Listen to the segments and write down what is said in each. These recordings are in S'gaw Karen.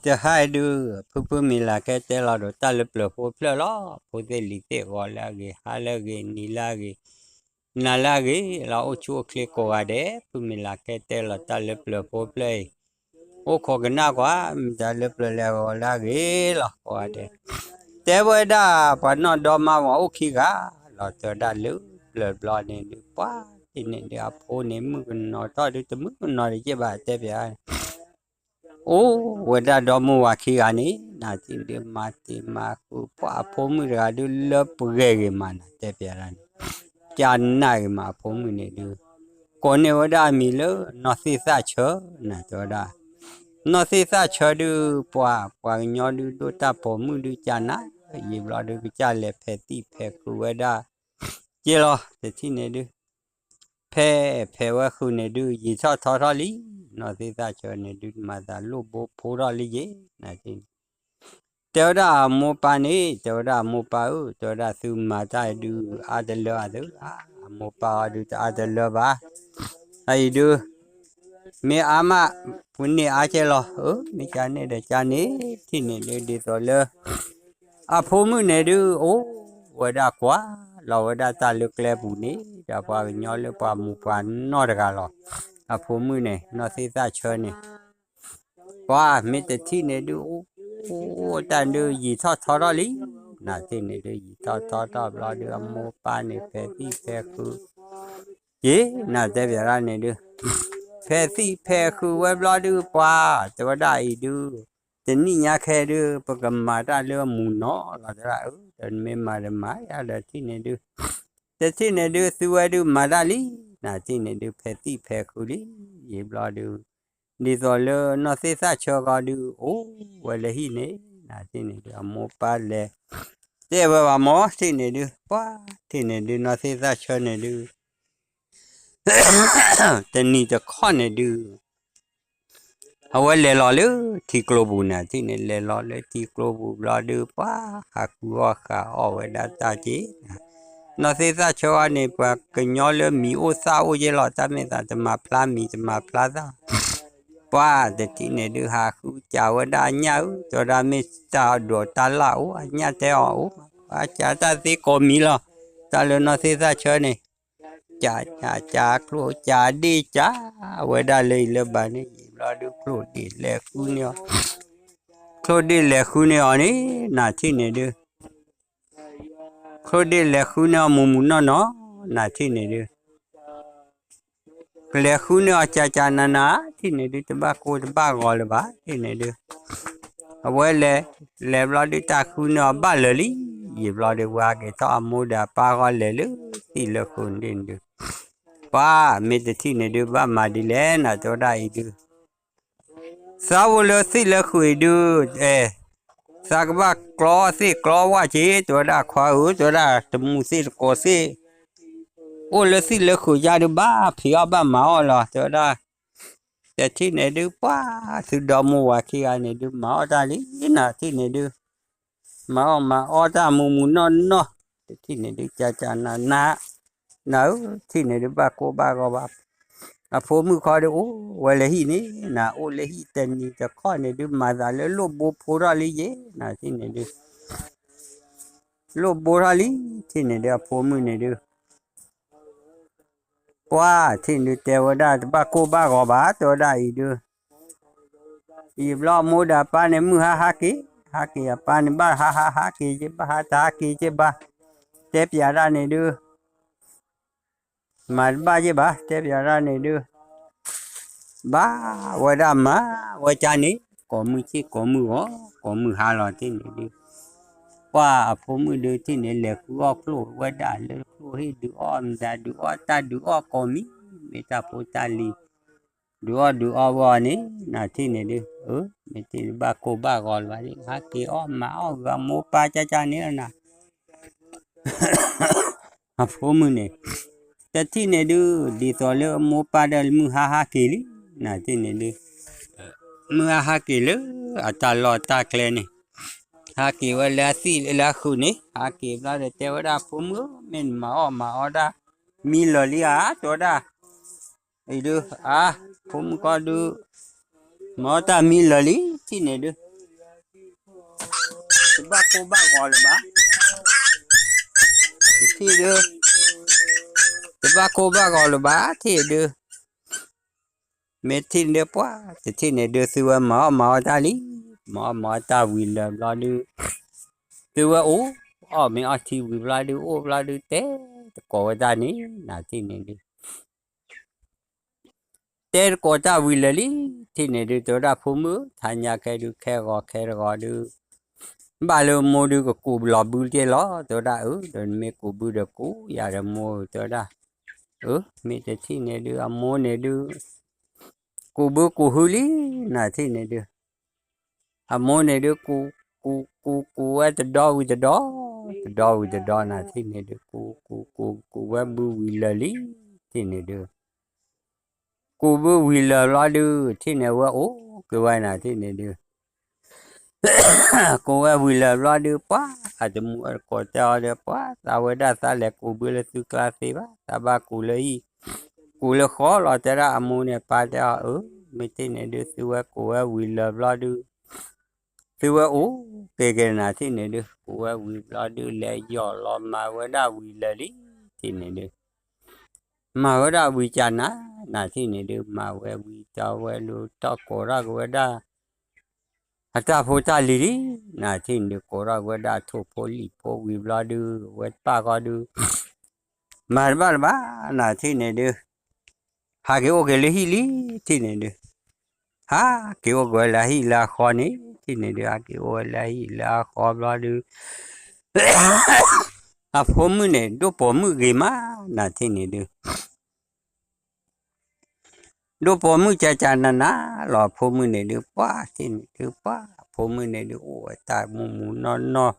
တဟါအံၤဒုး ဖုဖုမ့ၢ်လၢကဲတဲလီၤဒီးတၢ်လၢပျၢၤဖိဖျၢၣ်လီၤ. ဖိသ့ၣ်လံၤသ့ၣ် ဂီၤလၢအဂ့ၤ ဟါလၢအဂ့ၤ နံၤလၢအဂ့ၤ နၤလၢအဂ့ၤလီၤ. အိၣ်ဆူၣ်အိၣ်ချ့ကိးဂၤဒဲး ဖုမ့ၢ်လၢကဲတဲလီၤတၢ်လၢပျၢၤဖိဖျၢၣ်အံၤ အိၣ်ခိးကနၣ်ကွၢ် မ့ၢ်တၢ်လၢပျၢၤလဲၣ်ဂီၤလၢအဂ့ၤလီၤ ကိးဂၤဒဲး တဲဝဲဒၣ်ပှၤနီၢ်ဒီမါဝၤအိၣ်ခံဂၤလီၤ. တဲဝဲဒၣ်လၢပျၢၤဘျီန့ၣ်ဒုး ပှၤထံၣ်န့ၢ်ဒုးအဖိန့ၣ် မုၣ်ကနီၤထီၣ်ဒုး တမုၣ်ကနီၤဒံးက့ဘၣ် တဲပျး အိၣ်ဝဲဒၣ်ဒီမါဝၤခံဂၤန့ၣ် နၤထံၣ်န့ၢ်ဒုး မၤတ့ၢ်မၤဃုာ် ပှၤအဖိမုၣ်တဂၤဒုး လၢပှဲၤဂ့ၤမး နၤတဲပျးဒၣ်န့ၣ် ကနၣ်ဂ့ၤမး အဖိမုၣ်န့ၣ်ဒုး ကိးန့ၢ်ဝဲဒၣ်အမံၤလၢ နီၢ်သ့ၣ်သၣ်ဆၢ နၤတဲဝဲဒၣ် နီၢ်သ့ၣ်သၣ်ဆၢဒုး ပှၤ ပှၤကညီဒုး ဒိၣ်တၢ်ပိာ်မုၣ်ဒုး ကနၣ် ယံာ်ဘျီဒုး ကစၢ်လဲၤဖဲးသံၣ်ဖဲးဃုာ်ဝဲဒၣ် က့လီၤ တထံၣ်န့ၣ်ဒုး ဖဲးဖဲးဝဲဃုာ်န့ၣ်ဒုး ယံာ်ထီၣ်ထီထီၣ်လံ နီၢ်သ့ၣ်သၣ်ဆၢန့ၣ်ဒုး မၤသးလိၣ်ဘိဖိထီၣ်လံယ့ၣ် နၤထံၣ်န့ၢ် တဲဝဲဒၣ်အမိၢ်ပၢ်န့ၣ် တဲဝဲဒၣ်အမိၢ်ပၢ်ဧၢ တဲဝဲဒၣ်သုမၤတၢ်ဒုး အါတလၢအသးဧါ အမိၢ်ပၢ်အီၤဒုးတအါတလၢဘၣ် အအံၤဒုး မ့ၢ်အါမး ပန့ၢ်အါကဲလီၤ အၢ မ့ၢ်ကန့ၣ်ဒီးကန့ၣ် ထံၣ်န့ၣ်ဒုး ဒ်သိးလၢ အဖိမုၣ်န့ၣ်ဒုး အိၣ်ဝဲဒၣ်ကွၢ်လီၤဝဲဒၣ်တၢ်လၢကျဲပူၤန့ၣ် ဒီးပှၤကညီလၢပှၤမူးပှၤနီၢ်တဂၤလီၤ အဖိမုၣ်န့ၣ် နီၢ်သ့ၣ်သၣ်ဆၢန့ၣ် ပှၤမ့ၢ်တထံၣ်န့ၣ်ဒုး အိၣ်တၢ်ဒုးယံာ်ထီၣ်ထီထီၣ်လံ နၤထံၣ်န့ၣ်ဒုး ယံာ်ထီၣ်ထီထီၣ်ဘျီဒုး အမိၢ်ပၢ်န့ၣ် ဖဲးသံၣ်ဖဲးဃုာ် က့ နၤတဲပျးဒၣ်န့ၣ်ဒုး ဖဲးသံၣ်ဖဲးဃုာ်ဝဲဘျီဒုး ပှၤ တဲဝဲဒၣ်အံၤဒုး တနံၣ်ညါခဲဒုး ပကမၤတၢ်လၢအမူးနီၢ်လီၤ တဲဝဲဒၣ် အၢ ဒီးနမ့ၢ်မၤတမၤယါဒီးထံၣ်န့ၣ်ဒုး တထံၣ်န့ၣ်ဒုး သုဝဲဒုးမၤတၢ်လံ နၤထံၣ်န့ၣ်ဒုး ဖဲးသံၣ်ဖဲးဃုာ်လံ ယံာ်ဘျီဒုး ဒ်သိးလၢနီၢ်သ့ၣ်သၣ်ဆၢဃီဒုး အိၣ်ဝဲလၢဟံၣ်န့ၣ် နၤထံၣ်န့ၣ်ဒုး အမိၢ်ပၢ်လဲၤ တဲဝဲဘၣ်မၢ် ထံၣ်န့ၣ်ဒုး ပှၤထံၣ်န့ၣ်ဒုး နီၢ်သ့ၣ်သၣ်ဆၢန့ၣ်ဒုး တနံၤတခီန့ၣ်ဒုး အဝဲလဲၤလီၤလၢထံကျိပူၤန့ၣ် ထံၣ်န့ၣ် လဲၤလီၤလၢထံကျိပူၤဘျီဒုး ပှၤဟးဃုအီၣ်ဃုအီဝဲဒၣ်တၢ်က့ၤ နီၢ်သ့ၣ်သၣ်ဆၢအီၤန့ၣ် ပှၤကညီလၢမံၤအိၣ်သၣ်အိၣ်က့လီၤ တၢ်မ့ၢ်သးတမၤဖျါမံၤတမၤဖျါသၣ် ပှၤတထံၣ်န့ၣ်ဒုး ဟးဃုကးဝဲဒၣ်အညၣ်ဧၢ တဲဝဲဒၣ်မ့ၢ်တၢ်ဒိးတၢ်လၣ်အိၣ် အညၣ်တဲအီၤအိၣ် ပှၤကးတၢ်သ့ကိးမံၤလီၤ တၢ်လၢနီၢ်သ့ၣ်သၣ်ဆၢန့ၣ် ကးကးကးကျိၣ် ကးဒ့ၣ်ကး ဝဲဒၣ်လၢအံၤလၢဘၣ်န့ၣ် ယံာ်ဘျီဒုး ချိၣ်ဒ့ၣ်လဲၤဃုန့ၢ်အီၤ ချိၣ်ဒ့ၣ်လဲၤဃုန့ၢ်အီၤန့ၣ် နၤထံၣ်န့ၣ်ဒုး ချိၣ်ဒ့ၣ်လဲၤဃုန့ၢ်အီၤမူးမူးနီၢ်နီၢ် နၤထံၣ်န့ၣ်ဒုး ကလဲၤဃုန့ၢ်အီၤကးကးနးနး ထံၣ်န့ၣ်ဒုး တဘၣ်ကိၢ်တဘၣ်ဂီၤလၢၤဘၣ် ထံၣ်န့ၣ်ဒုး အဝဲလဲၤ လဲၤဘျီဒုး တၢ်ဃုန့ၢ်အီၤဘၣ်လၢာ်လံ ယံာ်ဘျီဒုး ဝဲဟးက့ၤထီၣ်အမိၢ်ဒီးအပၢ်ဃီလဲၤလၢသံၣ်လၢဃုာ်န့ၣ်ဒုး ပှၤမ့ၢ်တထံၣ်န့ၣ်ဒုး ဘၣ်မၤဒ်လဲၣ် နၤတဲဝဲဒၣ်အံၤဒုး သးအိၣ်လၢသံၣ်လၢဃုာ်အံၤဒုး အဲ သးကဘၣ်ကျီသ့ၣ်ကျီဝၣ်က့ၤ တဲဝဲဒၣ်ခွါဧၢ တဲဝဲဒၣ်တမူသ့ၣ်တကိးသ့ၣ် အိၣ်လၢသံၣ်လၢဃုာ်ယါဒုး ဘၣ်ဖံးအီၣ်ဘၣ်မၤအီၣ်လီၤ တဲဝဲဒၣ် တထံၣ်န့ၣ်ဒုး ပှၤသုဒီမါဝၤခံဂၤန့ၣ်ဒုး မၤအီၣ်တၢ်လံ နၤထံၣ်န့ၣ်ဒုး မၤအီၣ်မၤအီတၢ်မူးမူးနီၢ်နီၢ် တထံၣ်န့ၣ်ဒုး ကးကးနးနး နၤဧၢ ထံၣ်န့ၣ်ဒုး ဘၣ်ကိၢ်ဘၣ်ဂီၤဘၣ် အဖိမုၣ်ခီဒုး အိၣ်ဝဲလၢဟံၣ်န့ၣ် နၤအိၣ်လၢဟံၣ်တနံၤတခီန့ၣ်ဒုး မၤသးလၢလိၣ်ဘိဖိထီၣ်လံယ့ၣ် နၤထံၣ်န့ၣ်ဒုး လိၣ်ဘိထီၣ်လံ ထံၣ်န့ၣ်ဒုး အဖိမုၣ်န့ၣ်ဒုး ပှၤထံၣ်န့ၣ်ဒုး တဲဝဲဒၣ်တဘၣ်ကိၢ်ဘၣ်ဂီၤဘၣ် တဲဝဲဒၣ်အံၤဒုး ယံာ်ဘျီအမိၢ်ဒီးအပၢ်န့ၣ် မုၢ်ဟါဟးက့ၤ ဟးက့ၤအပၢ်န့ၣ် ဘၣ်ဟးဟးဟးက့ၤယ့ၣ် ဘၣ်ဟးတဟးက့ၤယ့ၣ်ဘၣ် တဲပျးဒၣ်န့ၣ်ဒုး မၤတဘၣ်ယ့ၣ်ဘၣ် တဲပျးဒၣ်န့ၣ်ဒုး ဘၣ်ဝဲဒၣ်မၤဝဲကါန့ၣ် ကိးမုၢ်ဆ့ၣ်ကိးမုၢ်ဂီၤ ကိးမုၢ်ဟါလီၤထံၣ်န့ၣ်ဒုး ပှၤအဖိမုၣ်ဒုးထံၣ်န့ၣ် လဲၤဃုအီၣ်ကျိၣ်ဝဲဒၣ်လၢကျိၣ်ဟ့ၣ်ဒုးအီၣ်မတၤဒုးအီၣ်တၢ်ဒုးအီၣ်ကိးမံၤ မ့ၢ်တၢ်ဖိတၢ်လံၤ ဒုးအီၣ်ဒုးအီၣ်ဝဲအီၤန့ၣ် နၤထံၣ်န့ၣ်ဒုး အၢ မ့ၢ်ထံၣ်န့ၣ်ဘၣ်ကိၢ်ဘၣ်ဂီၤလၢၤဘၣ် ဟးက့ၤအီၣ်မၤအီၣ်ဂ့ၤအမိၢ်ပၢ်ကၢ်ကၢ်န့ၣ်လီၤနၤ အဖိမုၣ်န့ၣ် တထံၣ်န့ၣ်ဒုး ဒ်သိးလၢအမိၢ်ပၢ်ဒီးမုၢ်ဟါဟးက့ၤလံ နၤထံၣ်န့ၣ်ဒုး မုၢ်ဟါဟးက့ၤလၢအတၢ်လီၢ်တၢ်ကျဲန့ၣ် ဟးက့ၤဝဲလၢအသံၣ်လၢအဃုာ်န့ၣ် ဟးက့ၤဘျီဒီးတဲဝဲဒၣ် ဖိမုၣ်ဧၢ မ့ၢ်နမၤအီၣ်မၤအီတၢ်မံလၢာ်လံဧါ တဲဝဲဒၣ် အံၤဒုး အါ ဖိမုၣ်ကီၢ်ဒုး မၤအီၣ်တၢ်မံလၢာ်လံ ထံၣ်န့ၣ်ဒုး တဘၣ်ကိၢ်ဘၣ်ဂီၤလၢၤဘၣ်, တထံၣ်ဒုး, တဘၣ်ကိၢ်ဘၣ်ဂီၤလၢၤဘၣ် ထံၣ်ဒုး, မ့ၢ်ထံၣ်န့ၣ်ဒုးပှၢ်, တထံၣ်န့ၣ်ဒုး သုဝဲမၤအီၣ်မၤအီတၢ်လံ, မၤအီၣ်မၤအီတၢ်ဝံၤလၢာ်ဘျီဒုး, သုဝဲအိၣ်, အီၣ်မ့ၤအီထံဝံၤဘျီဒုး အိၣ်ဘျီဒုး တဲတကိးဝဲတၢ်န့ၣ် နၤထံၣ်န့ၣ်ဒုး တဲတကိးတၢ်ဝံၤလၢာ်လံ, ထံၣ်န့ၣ်ဒုး တဲဝဲဒၣ်ဖိမုၣ်ဧၢ, ထါညါခဲဒုး ခဲဂီၤခဲတဂီၤဒုး, ဘၣ်လၢမိၢ်ဒုးကကူးလီၤဘုတ့ၢ်လီၤ, တဲဝဲဒၣ်အၢ, ဒီးနမ့ၢ်ကူးဘုဒီးကူးယၤဒီးမိၢ်ဧၢ, တဲဝဲဒၣ်, အၢ, မ့ၢ်တထံၣ်န့ၣ်ဒုး အမိၢ်န့ၣ်ဒုး ကူးဘုကူးဟုလံ, နၤထံၣ်န့ၣ်ဒုး အမိၢ်န့ၣ်ဒုး ကူး, ကူး, ကူး, ကူးဝဲတဒီဝံၤတဒီ, တဒီဝံၤတဒီ နၤထံၣ်န့ၣ်ဒုး ကူး, ကူး, ကူး, ကူးဝဲဘုဝံၤလၢာ်လံ, ထံၣ်န့ၣ်ဒုး, ကူးဘုဝံၤလၢာ်ဘျီဒုး ထံၣ်န့ၣ်ဝဲအိၣ်က့ၤဝဲ နၤထံၣ်န့ၣ်ဒုး ကူးဝဲဝံၤလၢာ်ဘျီဒုး ပှၢ်အတမူအတကိးတဲအီၤဒီး ပှၢ်သးဝဲဒၣ်သးလဲၤကူးဘုလၢသုကျါသ့ဘၣ်, သးဘၣ်ကူးလၢဟံၣ်, ကူးလၢဃီလီၤ, တဲဒၣ်အမိၢ်န့ၣ် ပၢ်တဲအီၤအၢ, မ့ၢ်ထံၣ်န့ၣ်ဒုး သုဝဲကူးဝဲဝံၤလၢာ်ဘျီဒုး သုဝဲအိၣ်က့ၤက့ၤ နၤထံၣ်န့ၣ်ဒုး ကူးဝဲဝံၤဘျီဒုး လဲၤယီၢ်လီၤမၤဝဲဒၣ်ဝံၤလၢာ်လံ, ထံၣ်န့ၣ်ဒုး မၤဝဲဒၣ်ဝံၤကနၤ, နၤထံၣ်န့ၣ်ဒုး မၤဝဲဝံၤ တဲဝဲလၢတၢ်ကိးထီၣ်က့ၤဝဲဒၣ် အတၢ်ဖိတၢ်လံၤလံ, နၤထံၣ်န့ၣ်ဒုး ကိးထီၣ်က့ၤဝဲဒၣ်ထိၣ်ဖိလံၣ်ဖိဝံၤဘျီဒုး ဝဲတပၣ်ဃီဒုး မၤတဘၣ်လၢၤဘၣ်, နၤထံၣ်န့ၣ်ဒုး ဟးက့ၤအိၣ်က့ၤလၢဟံၣ်လံ, ထံၣ်န့ၣ်ဒုး ဟးက့ၤအိၣ်က့ၤဝဲလၢအဟံၣ်လၢအဃီန့ၣ်, ထံၣ်န့ၣ်ဒုး ဟးက့ၤအိၣ်ဝဲလၢအဟံၣ်လၢအဃီဘျီဒုး အဖိမုၣ်န့ၣ် ဒိၣ်ပိာ်မုၣ်ဂ့ၤမး, နၤထံၣ်န့ၣ်ဒုး ဒိၣ်ပိာ်မုၣ်ကကနၤနၤလီၤ, အဖိမုၣ်န့ၣ်ဒုး ပှၢ်ထံၣ်န့ၣ်ဒုး ပှၢ်အဖိမုၣ်န့ၣ်ဒုး အိၣ်ဝဲတၢ်မူမူနီၢ်နီၢ်,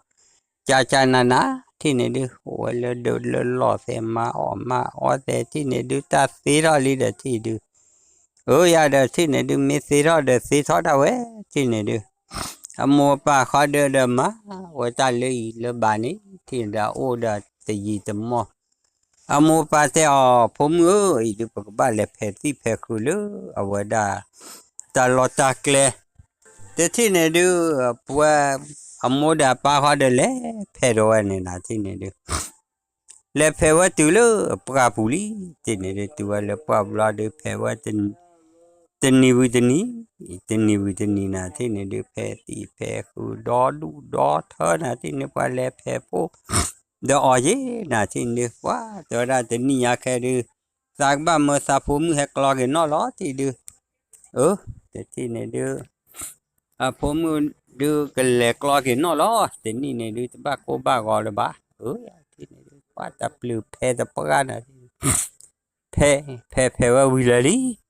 ကကနၤနၤ, ထံၣ်န့ၣ်ဒုး အိၣ်ဝဲလၢဒၢးလၢလီၢ်သဲး မၤအီၣ်မၤအီသဲး, ထံၣ်န့ၣ်ဒုး တၢ်သ့ထီၣ်လံဒီး ထံၣ်ဒုး အၢယၤဒီး ထံၣ်န့ၣ်ဒုး မ့ၢ်သ့ထီၣ်ဒီးသ့ထီၣ်ဒၣ်ဝဲ, ထံၣ်န့ၣ်ဒုး အမိၢ်အပၢ်ဃီဒီး ဒီးမၤဝဲတၢ်လၢအံၤလၢဘၣ်န့ၣ် ထံၣ်န့ၣ်ဒုး အအိၣ်ဒီးတယံာ်တမီၢ်, အမိၢ်အပၢ်တဲအီၤ ဖိမုၣ်ဧၢ, အံၤဒုး ပကဘၣ်လဲၤဖဲးသံၣ်ဖဲးဃုာ်လၢအဝဲဒၣ် တၢ်လီၢ်တၢ်ကျဲ, တထံၣ်န့ၣ်ဒုး ပဝဲ အမိၢ်ဒီးအပၢ်ဃီဒီး လဲၤဖဲးဒီးဝဲန့ၣ် နၤထံၣ်န့ၣ်ဒုး လဲၤဖဲးဝဲတုၤလၢပှၢ်ပူၤလံ, ထံၣ်န့ၣ်ဒုး တုၤဝဲလၢပှၢ်ပူၤလီၤဒုး ဖဲးဝဲ တနံၤဝံၤတနံၤ, တနံၤဝံၤတနံၤ နၤထံၣ်န့ၣ်ဒုး ဖဲးသံၣ်ဖဲးဃုာ် ဒီဒူၣ်ဒီထၢ နၤထံၣ်န့ၣ် ပှၤလဲၤဖဲးဖိ ဒီးအီၤယ့ၣ် နၤထံၣ်န့ၣ်ဒုး ပှၢ် တဲဝဲဒၣ် တနံၣ်ညါခဲဒုး သးကဘၣ်မၢသးဖိမုၣ်ဟဲကျီက့ၤနီၣ်လီၤ ထံၣ်ဒုး, အၢ တထံၣ်န့ၣ်ဒုး အဖိမုၣ်ဒုး ကလဲၤကျီက့ၤနီၣ်လီၤ, တနံၣ်န့ၣ်ဒုး တဘၣ်ကိၢ်ဘၣ်ဂီၤလၢၤဘၣ်, အၢ ထံၣ်န့ၣ်ဒုး ပှၢ်တပျုာ်ဖဲးတပှၢ်နၤ ဖဲး ဖဲး ဖဲးဝဲဝံၤလၢာ်လ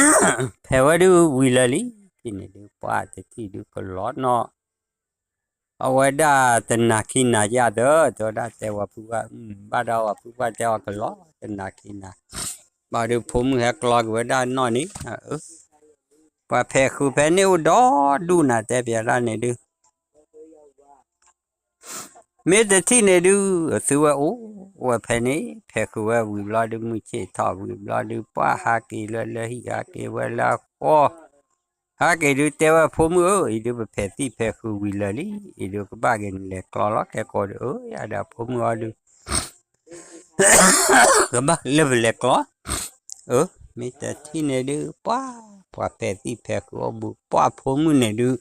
ံ, ဖဲးဝဲဒုးဝံၤလၢာ်လံ, ထံၣ်န့ၣ်ဒုး ပှၢ်တထံၣ်ဒုးကလီနီၣ် အဝဲဒၣ်တနၤခံနၤယါသၢ တဲဝဲဒၣ်တဲဝဲဖုဘၣ် ဘၣ်ဒီးဝဲဖုဘၣ်တဲအီၤကလီ တနၤခံနၤ, ဘၣ်ဒုးဖိမုၣ်ဟဲကျီက့ၤဝဲဒၣ်နီၣ်န့ၣ်, ပှၤဖဲးဃုာ်ဖဲးန့ၣ်အိၣ်ဒီဒူၣ်နၤ တဲပျးတၢ်န့ၣ်ဒုး မ့ၢ်တထံၣ်န့ၣ်ဒုး သုဝဲအိၣ်ဝဲဖဲန့ၣ် ဖဲးဃုာ်ဝဲဝံၤဘျီဒုး မုၢ်ဆ့ၣ်ထီၣ်ဝံၤဘျီဒုး ပှၢ်ဟးက့ၤလၢလၢဟံၣ်ဟးက့ၤဝဲလၢအဃီ, ဟးက့ၤဒုးတဲဝဲဖိမုၣ်ဧၢ, အံၤဒုးပဖဲးသံၣ်ဖဲးဃုာ်ဝံၤလၢာ်လံ, အံၤဒုးကဘၣ်က့ၤနလဲၤကျီလီၤ ကဲကိးဒုး အၢ ယၤဒီးဖိမုၣ်အီၤဒုး ကဘၣ်လၢပလဲၤကျီ, အၢ မ့ၢ်တထံၣ်န့ၣ်ဒုး ပှၢ် ပှၤဖဲးသံၣ်ဖဲးဃုာ်အိၣ်ဘုး ပှၢ်ဖိမုၣ်န့ၣ်ဒုး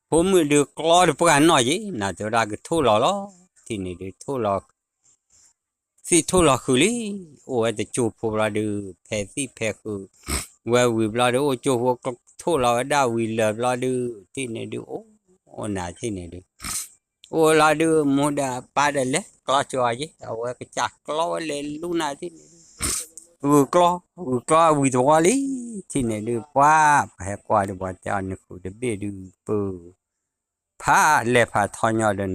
ဖိမုၣ်ဒုးကျီတပှၢ်နီၣ်ယ့ၣ် နၤတဲဝဲဒၣ်ကထိၣ်လီၤလီၤ, ထံၣ်န့ၣ်ဒုးထိၣ်လီၤ သံၣ်ထိၣ်လီၤဃုာ်လံ, အိၣ်ဝဲတကၠိဖိဘျီဒုး ဖဲးသံၣ်ဖဲးဃုာ်ဝဲဝံၤဘျီဒုး အိၣ်ကၠိဖိထိၣ်လီၤဝဲဒၣ်ဝံၤလၢာ်ဘျီဒုး ထံၣ်န့ၣ်ဒုး အိၣ်နၤထံၣ်န့ၣ်ဒုး အိၣ်လီၤဒုး မိၢ်ဒီးပၢ်ဒီးလဲၤကျီကၠိအီၤယ့ၣ် အဝဲကစၢ်ကျီဝဲလဲၤလူနၤထံၣ်န့ၣ်ဒုး ဂုာ်ကျီ ဂုာ်ကျီဝံၤတဝီလံ, ထံၣ်န့ၣ်ဒုး ပှၢ် ပှၤဟဲကွၢ်ဒုး ပှၤတဲအီၤနဃုာ်တဘ့ၣ်ဒုး ပၢ် ဖးလဲၢ်ဖးထီညီဒီး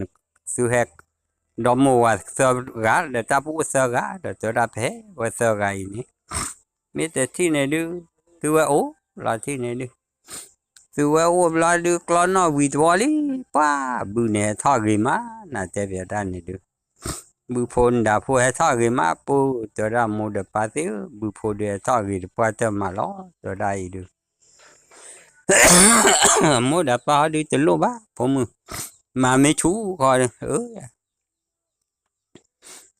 သုဟဲ ဒီမိၢ်ဝၤသၢဂၤ ဒီးတၢ်ပအိၣ်သၢဂၤ ဒီးတဲဝဲဒၣ်ပဟဲဝဲသၢဂၤအံၤန့ၣ် မ့ၢ်တထံၣ်န့ၣ်ဒုး သုဝဲအိၣ်လီၤထံၣ်န့ၣ်ဒုး သုဝဲအိၣ်ဘျီဒုး ကျီနီၣ်ဝံၤတဝီလံ, ပှၢ် ဘုန့ၣ်ဟဲထီၣ်ဂ့ၤမး နၤတဲပျးတၢ်န့ၣ်ဒုး ဘုဖိနဒၤဖိဟဲထီၣ်ဂ့ၤမး ပၢ် တဲဝဲဒၣ်မိၢ်ဒီးပၢ်သ့ၣ်ဧၢ, ဘုဖိဒုးဟဲထီၣ်ဂ့ၤတပှၢ်တၢၢ်မးလီၤ တဲဝဲဒၣ်အံၤဒုး အမိၢ်ဒီးပၢ်ဟီဒုတလိၣ်ဘၣ် ဖိမုၣ်, မၤမ့ၢ်ဆူၣ်ဃီဒီး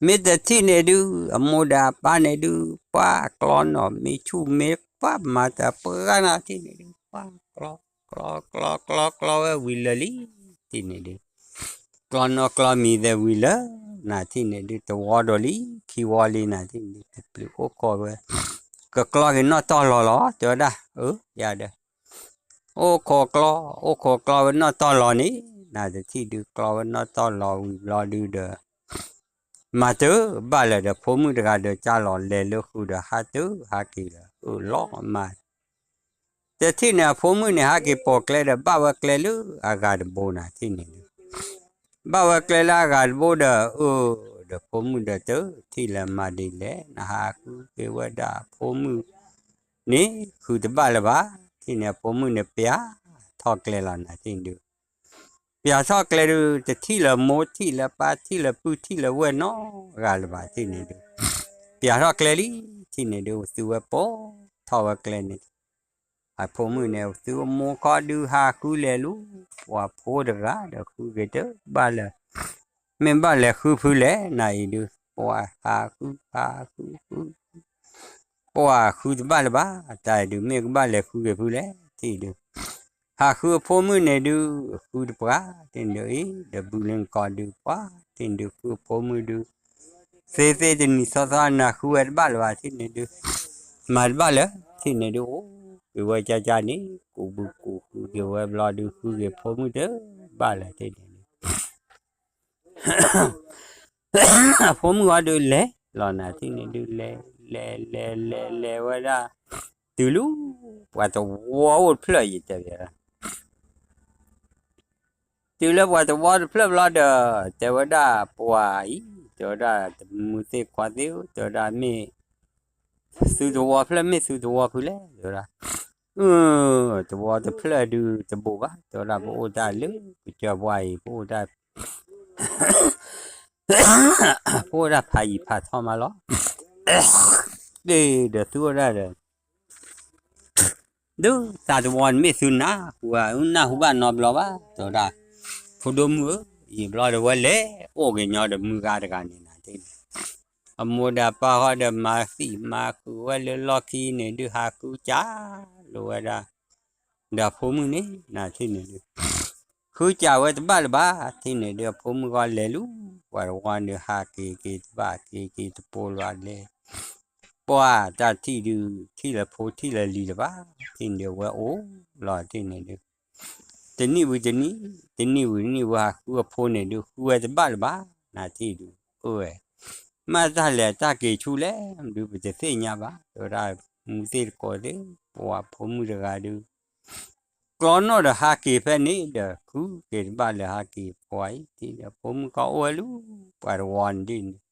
မ့ၢ်တထံၣ်န့ၣ်ဒုး အမိၢ်ဒီးအပၢ်န့ၣ်ဒုး ပှၤကျီနီၣ်မ့ၢ်ဆူၣ်မ့ၢ်ပှၤမၤတၢ်ပှၤဂၤနၤထံၣ်န့ၣ်ဒုး ပှၤကျီ ကျီ ကျီ ကျီဝဲဝံၤလၢာ်လံ ထံၣ်န့ၣ်ဒုး ကျီနီၣ်ကျီမံၤသဲးဝံၤလၢာ် နၤထံၣ်န့ၣ်ဒုး တဝီဒိၣ်လံ ခံဝီလံ နၤထံၣ်န့ၣ်ဒုး တပျုၤအိၣ်ခိးဝဲ ကကျီက့ၤနီၣ်တီၢ်လီၤလီၤ တဲဝဲဒၣ် အၢ ယၤဒီး အိၣ်ခိးကျီ အိၣ်ခိးကျီဝဲနီၣ်တီၢ်လီၤန့ၣ် နၤတထံၣ်ဒုး ကျီဝဲနီၣ်တီၢ်လီၤဝံၤဘျီဒုးဒီး မၤတၢ်ဘၣ်လၢာ်ဒီး ဖိမုၣ်တဂၤဒီးကၢ်လီၤလဲၤလၢဃုာ်ဒီး ဟးတၢ်ဟးက့ၤလၢ အၢၣ်လီၤမး တထံၣ်န့ၣ် အဖိမုၣ်န့ၣ် ဟးက့ၤပိာ်ကျဲဒီး ဘၣ်ဝဲကျဲလၢအဂၤတဘိ နၤထံၣ်န့ၣ်ဒုး ဘၣ်ဝဲကျဲလၢအဂၤတဘိဒီး အၢၣ် ဒီးဖိမုၣ်ဒီးတထံၣ်လၢမၤဒ်လဲၣ် နဟးဃုက့ၤဝဲဒၣ်အဖိမုၣ်န့ၣ် ဃုတဘၣ်လၢၤဘၣ် ထံၣ်န့ၣ် အဖိမုၣ်န့ၣ် ပျးထီၣ်ကျဲလီၤ နၤထံၣ်န့ၣ်ဒုး ပျးထီၣ်ကျဲဒုး တထံၣ်လၢမိၢ်ထံၣ်လၢပၢ်ထံၣ်လၢပုၢ်ထံၣ်လၢဝဲၢ်နီတဂၤလၢၤဘၣ် ထံၣ်န့ၣ်ဒုး ပျးထီၣ်ကျဲလံ ထံၣ်န့ၣ်ဒုး သုဝဲပိာ်ထီၣ်ဝဲကျဲန့ၣ် အဖိမုၣ်န့ၣ် သုမိၢ်ခီဒုးဟးဃုလဲၤလူၤ ပှၤဖိတဂၤဒီးဃုက့ၤတဘၣ်လၢၤ မ့ၢ်ဘၣ်လဲၤဃုဖုလဲၣ် နၤအံၤဒုး ပှၤဟးဃုဟးဃုဃု ပှၤဃုတဘၣ်လၢၤဘၣ် တၢ်အံၤဒုး မ့ၢ်ကဘၣ်လဲၤဃုက့ၤဖုလဲၣ် ထံၣ်ဒုး ဟးဃုအဖိမုၣ်န့ၣ်ဒုး ဃုတပှၢ် ထံၣ်န့ၣ်ဒုး အံၤ ဒီးဘုလၢနကီၢ်ဒုး ပှၤ ထံၣ်န့ၣ်ဒုး ဃုအဖိမုၣ်ဒုး သ့သ့တနံၤသီသီ နၤဃုဝဲတဘၣ်လၢၤဘၣ် ထံၣ်န့ၣ်ဒုး မၤတဘၣ်လၢၤ ထံၣ်န့ၣ်ဒုး အိၣ်က့ၤဝဲကၢ်ကၢ်န့ၣ် ကူးဘုကူးဃုက့ၤဝဲဘျီဒုး ဃုက့ၤဖိမုၣ်တဘၣ်လၢၤ ထံၣ်န့ၣ်ဒုး အဖိမုၣ်ဃီဒုးလဲၤလီၤ နၤထံၣ်န့ၣ်ဒုး လဲၤ လဲၤ လဲၤ လဲၤ လဲၤဝဲဒၣ် တုၤလၢ ပှၤတဝီအိၣ်တဖျၢၣ် ယတဲဝဲဒၣ် တုၤလၢပှၤတဝီတဖျၢၣ်ဘျီဒီး တဲဝဲဒၣ်ပှၤအံၤ တဲဝဲဒၣ် တမုၢ်သ့ၣ်ခွါသ့ၣ်ဧၢ တဲဝဲဒၣ်မ့ၢ် သုတဝီဖျၢၣ် မ့ၢ်သုတဝီဖုလဲၣ် တဲဝဲဒၣ် အၢ တဝီတဖျၢၣ်ဒုးတဘိးဘၣ် တဲဝဲဒၣ် ပအိၣ်တၢ်လၢကစၢၢ်ပှၢ်အံၤ ပအိၣ်တၢ် ပအိၣ်တၢ်ဖးယံၤဖးထီမးလီၤ ဒီးသုအိၣ်ဒၣ်ဒီး ဒုးသးတဝီန့ၣ်မ့ၢ်သုနၢ်ဟူဧါ နၢ်ဟူဘၣ်နီတဘျီဘၣ် တဲဝဲဒၣ် ဖိဒိၣ်မုၣ်ဧၢ ယံာ်ဘျီဒီးဝဲလဲၤအိၣ်က့ၤညီဒီးမုၢ်ဂၤတဂၤန့ၣ်နၤ အမိၢ်ဒီးပၢ်ဃီဒီးမၤသံၣ်မၤဃုာ်ဝဲလၢလီၢ်ခံန့ၣ်ဒုး ဟးဃုကၢ်လိာ်ဝဲဒၣ် ဒီးအဖိမုၣ်န့ၣ် နၤထံၣ်န့ၣ်ဒုး ဃုကၢ်ဝဲတဘၣ်လၢၤဘၣ် ထံၣ်န့ၣ်ဒုး အဖိမုၣ်ဃီလဲၤလူၤ ပှၤတဝီန့ၣ် ဟးက့ၤက့ၤတဘၣ်က့ၤက့ၤတပိာ်လၢၤလဲၤ ပှၤတၢ်ထံၣ်ဒုး ထံၣ်လၢဖိထံၣ်လၢလံၤလၢၤဘၣ် ထံၣ်န့ၣ်ဒုးအဝဲအိၣ်လီၤထံၣ်န့ၣ်ဒုး တနံၣ်ဝံၤတနံၣ် တနံၣ်ဝံၤတနံၣ် ဝဲဟးဃုအဖိန့ၣ်ဒုး ဃုဝဲတဘၣ်လၢၤဘၣ် နၤထံၣ်ဒုး အၢဝဲ မ့ၢ်တၢ်လဲၤတၢ်က့ၤဆူလဲၣ် မဒုးပတသ့ၣ်ညါဘၣ် တဲဝဲဒၣ် မူသ့ၣ်တကိးသ့ၣ် ပှၤဖိမုၣ်တဂၤဒုး ကျီနီၣ်ဒီးဟးက့ၤဖဲန့ၣ်ဒီး ဃုက့ၤတဘၣ်လၢၤဟးက့ၤ ပှၤအံၤ ထံၣ်ဒီးဖိမုၣ်ဃီအိၣ်ဝဲလူၤ ပှၤတဝီန့ၣ်ဒ်န့ၣ် အိၣ်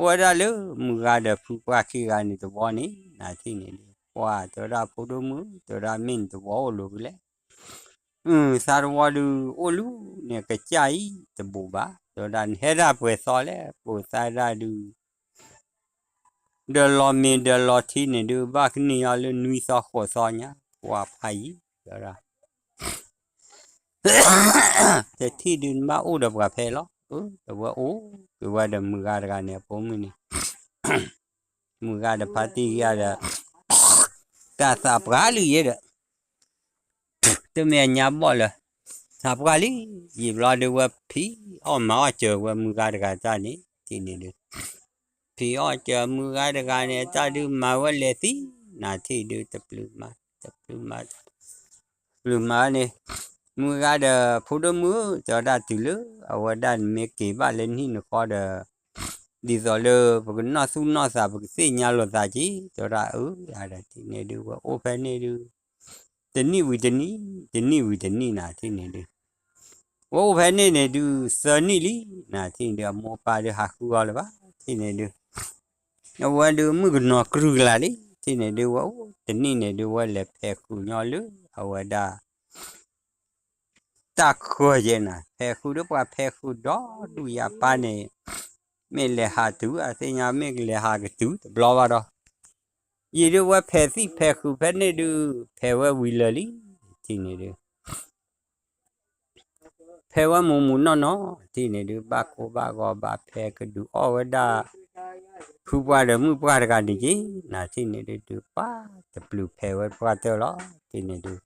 ဝဲဒၣ်လၢမုၢ်ဂၤဒီးဖုပှၢ်ခံဂၤန့ၣ်တဝီန့ၣ် နၤထံၣ်န့ၣ်ဒုး ပှၤတဲဝဲဒၣ် ဖိဒိၣ်မုၣ် တဲဝဲဒၣ်မ့ၢ်နတဝီအိၣ်လိာ်ဖဲလဲၣ် သးတဝီဒုးအိၣ်လူၤန့ၣ် ကစၢ်အံၤတဘိးဘၣ် တဲဝဲဒၣ် နဟဲဒၣ်ပှဲၤသီလဲၣ် ပိာ်သးဒၣ်ဒုး ဒီးလီၤမ့ၤဒီးလီၤထံန့ၣ်ဒုး ဘၣ်ကနံၣ်အီၤလၢနွံသီဃိးသီညါ ပှၤဖးယံၤ တဲဝဲဒၣ် တထံၣ်ဒုးနဘၣ်အိၣ်ဒီးပှၤဖဲလီၤ အၢ ဒီးဝဲအိၣ်က့ၤဝဲဒီးမုၢ်ဂၤတဂၤန့ၣ် အဖိမုၣ်န့ၣ် မုၢ်ဂၤဒီးဖါတံၢ်ဂၤဒီး တၢ်သးပှၢ်လံယဲဒီး တမ့ၢ်အညါဘီၣ်လၢၤ သးပှၢ်လံ ယံာ်ဘျီဒုးဝဲဖံးအီၣ်မၤအီၣ်စၢၤဝဲမုၢ်ဂၤတဂၤတၢ်န့ၣ် ထံၣ်န့ၣ်ဒုး ဖံးအီၣ်စၢၤမုၢ်ဂၤတဂၤန့ၣ် အတၢ်ဒုးမၤဝဲလဲၤသံ နၤထံၣ်ဒုး တပျုာ်မၤ တပျုာ်မၤ ပျုာ်မၤန့ၣ် မုၢ်ဂၤဒီး ဖိဒိၣ်မုၣ်ဧၢ တဲဝဲဒၣ်တုၤလၢ အဝဲဒၣ်နမ့ၢ်က့ၤဘၣ်လၢနဟံၣ်နဃီဒီး ဒ်သိးလၢပကနီၢ်သူၣ်နီၢ်သး ပကသ့ၣ်ညါလိာ်သးက့ၤ တဲဝဲဒၣ် အၢ ယၤဒီးထံၣ်န့ၣ်ဒုး ဝဲအိၣ်ဖဲန့ၣ်ဒုး တနံၣ်ဝံၤတနံၣ် တနံၣ်ဝံၤတနံၣ် နၤထံၣ်န့ၣ်ဒုး ဝဲအိၣ်ဖဲန့ၣ်န့ၣ်ဒုး သၢနံၣ်လံ နၤထံၣ်န့ၣ်ဒုး အမိၢ်ပၢ်ဒုးဟးဃုအီၤလၢၤဘၣ် ထံၣ်န့ၣ်ဒုး အဝဲဒုးမုၣ်ကနီၤကြူၢ်ကလာ်လံ ထံၣ်န့ၣ်ဒုး ဝဲအိၣ်တနံၣ်န့ၣ်ဒုး ဝဲလဲၤဖဲးဃုာ်ညီလၢ အဝဲဒၣ် တၢ်ဃၢၤယဲနၤ ဖဲးဃုာ်ဒီးပှၤဖဲးဃုာ်ဒီဒူၣ်ယၤပၢ်န့ၣ် မ့ၢ်လဲၤဟးတုၤ အသ့ၣ်ညါ မ့ၢ်ကလဲၤဟးကတုၤတဘျီဘၣ်ဒီး ယံာ်ဒုးဝဲဖဲးသံၣ်ဖဲးဃုာ်ဖဲန့ၣ်ဒုး ဖဲးဝဲဝံၤလၢာ်လံ, ထံၣ်န့ၣ်ဒုး ဖဲးဝဲမူးမူးနီၢ်နီၢ်, ထံၣ်န့ၣ်ဒုး ဘၣ်ကိၢ်ဘၣ်ဂီၤဘၣ်ဖဲးကဒုးအီၣ်ဝဲဒၣ် ဖုပှၢ်ဒီးမုၣ်ပှၢ်တဂၤန့ၣ်က့ၤ, နၤထံၣ်န့ၣ်ဒုး ဒုးပှၢ်တပျုာ်ဖဲးဝဲပှၢ်တၢၢ်လီၤ, ထံၣ်န့ၣ်ဒုး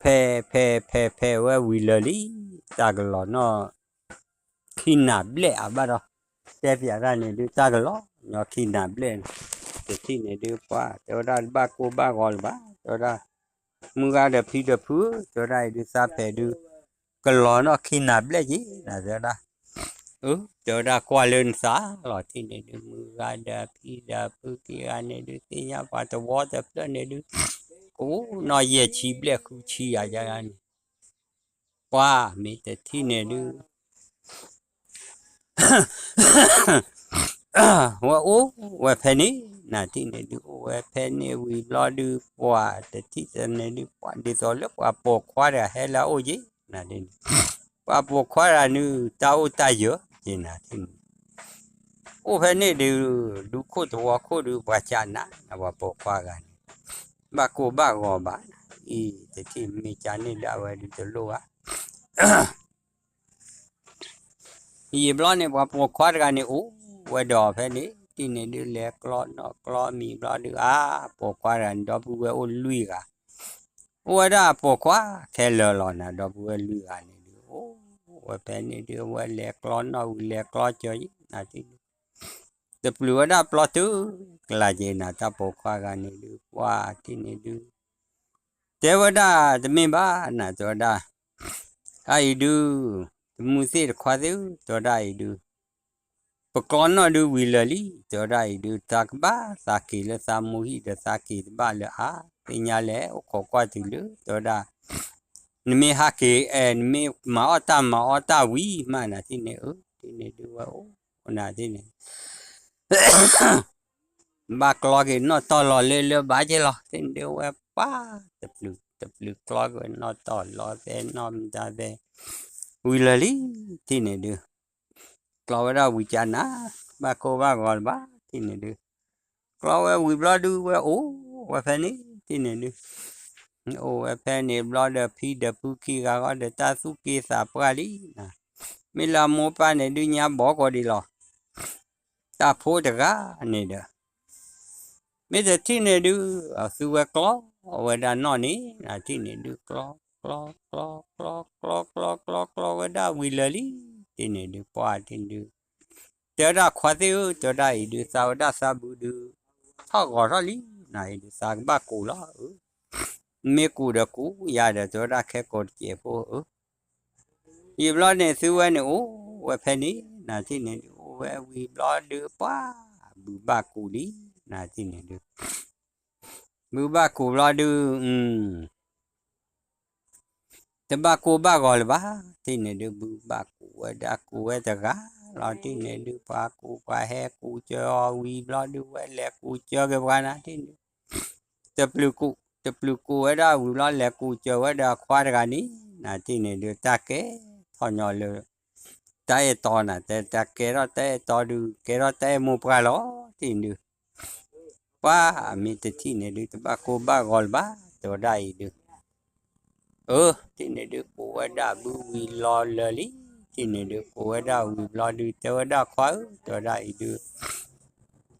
ဖဲးဖဲးဖဲးဖဲးဝဲဝံၤလၢာ်လံ, တၢ်ကလီၤနီၢ် ခံနၤဘျဲၣ်အဘၣ်ဒီး တဲပၠးတၢ်န့ၣ်ဒုး တၢ်ကလီၤညီခံနၤဘျဲၣ်န့ၣ်, တထံၣ်န့ၣ်ဒုး ပှၢ်တဲဝဲဒၣ် တဘၣ်ကိၢ်ဘၣ်ဂီၤလၢၤဘၣ်, တဲဝဲဒၣ် မုၢ်ဂၤဒီးဖံဒီးဖုဧၢ, တဲဝဲဒၣ်အံၤဒုး သးဖဲးဒုး ကလီၤနီၢ်ခံနၤဘျဲၣ်က့ၤ နၤတဲဝဲဒၣ်, အၢ တဲဝဲဒၣ်ကွၢ်လၢနသးလီၤ, ထံၣ်န့ၣ်ဒုး မုၢ်ဂၤဒီးဖံဒီးဖုခံဂၤန့ၣ်ဒုး သ့ၣ်ညါပှၤတဝီတဖျၢၣ်န့ၣ်ဒုး ကအိၣ်နီၢ်ယဲၢ်ဆံဘျဲၣ်ဃုဆံယၤယၤန့ၣ်, ပှၢ်မ့ၢ်တထံၣ်န့ၣ်ဒုး ဝဲအိၣ်ဝဲဖဲန့ၣ်, နၤထံၣ်န့ၣ်ဒုး အိၣ်ဝဲဖဲန့ၣ်ဝံၤဘျီဒုး ပှၢ်တထံၣ်တန့ၣ်ဒုး ပှၢ်ဒ်သိးလၢပှၤပိာ်ခွါတဂၤဟဲလၢအအိၣ်က့ၤ, နၤထံၣ်န့ၣ် ပှၤပိာ်ခွါတဂၤန့ၣ်တၢ်အိၣ်တၢ်ယၢၤက့ၤနၤထံၣ်န့ၣ်, အိၣ်ဖဲန့ၣ်ဒုး ဒူခိၣ်သဝီခိၣ်ဒုး ပှၤကနၤ ပှၤပိာ်ခွါတဂၤန့ၣ် ဘၣ်ကိၢ်ဘၣ်ဂီၤဘၣ်, အံၤတထံၣ် မ့ၢ်ကန့ၣ်လၢအဝဲဒုးတလိၣ်ဘၣ် ယံာ်ဘျီန့ၣ် ပှၤပိာ်ခွါတဂၤန့ၣ် အိၣ်ဝဲဒီးဖဲန့ၣ် ထံၣ်န့ၣ်ဒုး လဲၤကျီနီၣ်ကျီမံၤဘျီဒုး အါ ပိာ်ခွါတဂၤန့ၣ် ဒီပုၢ်ဝဲၢ်အိၣ်လွံၢ်ဂၤ, အိၣ်ဝဲဒၣ်ပိာ်ခွါခဲလၢာ်လီၤနၤ ဒီပုၢ်ဝဲၢ်လွံၢ်ဂၤန့ၣ်ဒုး အိၣ်ဝဲဖဲန့ၣ်ဒုး အဝဲလဲၤကျီနီၣ်ဝံၤလဲၤကျီစၢၤယံၤ နၤထံၣ်န့ၣ် တပျုာ်ဝဲဒၣ်ပျီတုၤကလၤက့ၤနၤ တၢ်ပိာ်ခွါတဂၤန့ၣ်ဒုး ပှၢ်ထံၣ်န့ၣ်ဒုး တဲဝဲဒၣ်တမ့ၢ်ဘၣ်နၤ တဲဝဲဒၣ်, အအံၤဒုး တမုာ်သ့ၣ်တခွါသ့ၣ်ဧၢ တဲဝဲဒၣ်အံၤဒုး ပကျီနီၣ်ဒုးဝံၤလၢာ်လံ တဲဝဲဒၣ်အံၤဒုး တၢ်ကဘၣ်သးက့ၤလၢသးမိၢ်ဟံၣ်ဒီးသးက့ၤတဘၣ်လၢအါ သ့ၣ်ညါလဲၣ် အိၣ်ခိးကွၢ်တုၤလၢ တဲဝဲဒၣ် နမ့ၢ်ဟးက့ၤ အဲ နမ့ၢ်မၤအီၣ်တၢ်မၤအီၣ်တၢ်ဝံၤမးနၤထံၣ်န့ၣ် အၢ ထံၣ်န့ၣ်ဒုးဝဲအိၣ်နၤထံၣ်န့ၣ် ဘၣ်ကျီက့ၤနီၣ်တီၢ်လီၤလၢလၢဘၣ်က့ၤလီၤ ထံၣ်န့ၣ်ဒုးဝဲပှၢ် တပျုာ် တပျုာ်ကျီက့ၤနီၣ်တီၢ်လီၤသဲနီၣ်မတၤသဲ ဝံၤလၢာ်လံ ထံၣ်န့ၣ်ဒုး ကျီဝဲဒၣ်ဝံၤကနၤ ဘၣ်ကိၢ်ဘၣ်ဂီၤလၢၤဘၣ် ထံၣ်န့ၣ်ဒုး ကျီဝဲဝံၤဘျီဒုးဝဲအိၣ်ဝဲဖဲန့ၣ် ထံၣ်န့ၣ်ဒုး အိၣ်ဝဲဖဲန့ၣ်ဘျီဒီးဖံဒီးဖုခံဂၤဃီဒီးတၢ်သူၣ်က့သးပှၢ်လံနၤ မ့ၢ်လၢအမိၢ်ပၢ်န့ၣ်ဒုးညါဘီကီးဒံးလီၤ တၢ်ဖိတဂၤန့ၣ်ဒီး မ့ၢ်တထံၣ်န့ၣ်ဒုး အသုဝဲကျီဝဲဒၣ်နီၣ်န့ၣ် နၤထံၣ်န့ၣ်ဒုး ကျီ ကျီ ကျီ ကျီ ကျီ ကျီ ကျီ ကျီ ကျီဝဲဒၣ်ဝံၤလၢာ်လံ ထံၣ်န့ၣ်ဒုး ပှၢ်ထံၣ်န့ၣ်ဒုး တဲဝဲဒၣ်ခွါသ့ၣ်ဧၢ တဲဝဲဒၣ်အံၤဒုး သးဝဲဒၣ်သးဘုဒုး ထီၣ်ဂီၤထီၣ်လံ နၤအံၤဒုး သးကဘၣ်ကူးလီၤ မ့ၢ်ကူးဒီးကူးယၤဒီး တဲဝဲဒၣ်ခဲကိာ်တစဲးဖိဧၢ ယံာ်ဘျီန့ၣ် သုဝဲန့ၣ်အိၣ်ဝဲဖဲန့ၣ် နၤထံၣ်န့ၣ်ဒုး အိၣ်ဝဲဝံၤဘျီဒုး ပှၢ် ဘုးဘၣ်ကူးလံ နၤထံၣ်န့ၣ်ဒုး ဘုးဘၣ်ကူးဘျီဒုး တဘၣ်ကိၢ်ဘၣ်ဂီၤလၢၤဘၣ် ထံၣ်န့ၣ်ဒုး ဘုးဘၣ်ကူးဝဲဒၣ်ကူးဝဲတဂၤလီၤ ထံၣ်န့ၣ်ဒုး ပှၤကူးပှၤဟဲကူးစၢၤအီၤဝံၤဘျီဒုး ဝဲလဲၤကူးစၢၤက့ၤပှၤနၤထံၣ်န့ၣ် တပျုာ်ကူး တပျုာ်ကူးဝဲဒၣ်ဝံၤဘျီ လဲၤကူးစၢၤဝဲဒီးအခွါတဂၤန့ၣ် နၤထံၣ်န့ၣ်ဒုး တၢ်ကဲထီၣ်ညီလၢ တၢ်အဲၣ်တီနၤ တၢ်ကဲထီၣ်တၢ်အဲၣ်တီဒုး ကဲထီၣ်တၢ်အဲၣ်မိၢ်ပှၢ်လီၤ ထံၣ်န့ၣ်ဒုး ပှၢ်မ့ၢ်တထံၣ်န့ၣ်ဒုး တဘၣ်ကိၢ်ဘၣ်ဂီၤလၢၤဘၣ် တဲဝဲဒၣ်အံၤဒုး အၢ ထံၣ်န့ၣ်ဒုး ကူးဝဲဒၣ်ဘုဝံၤလီၤလၢာ်လံ ထံၣ်န့ၣ်ဒုး ကူးဝဲဒၣ်ဝံၤဘျီဒုး တဲဝဲဒၣ်ခွါဧၢ တဲဝဲဒၣ်အံၤဒုး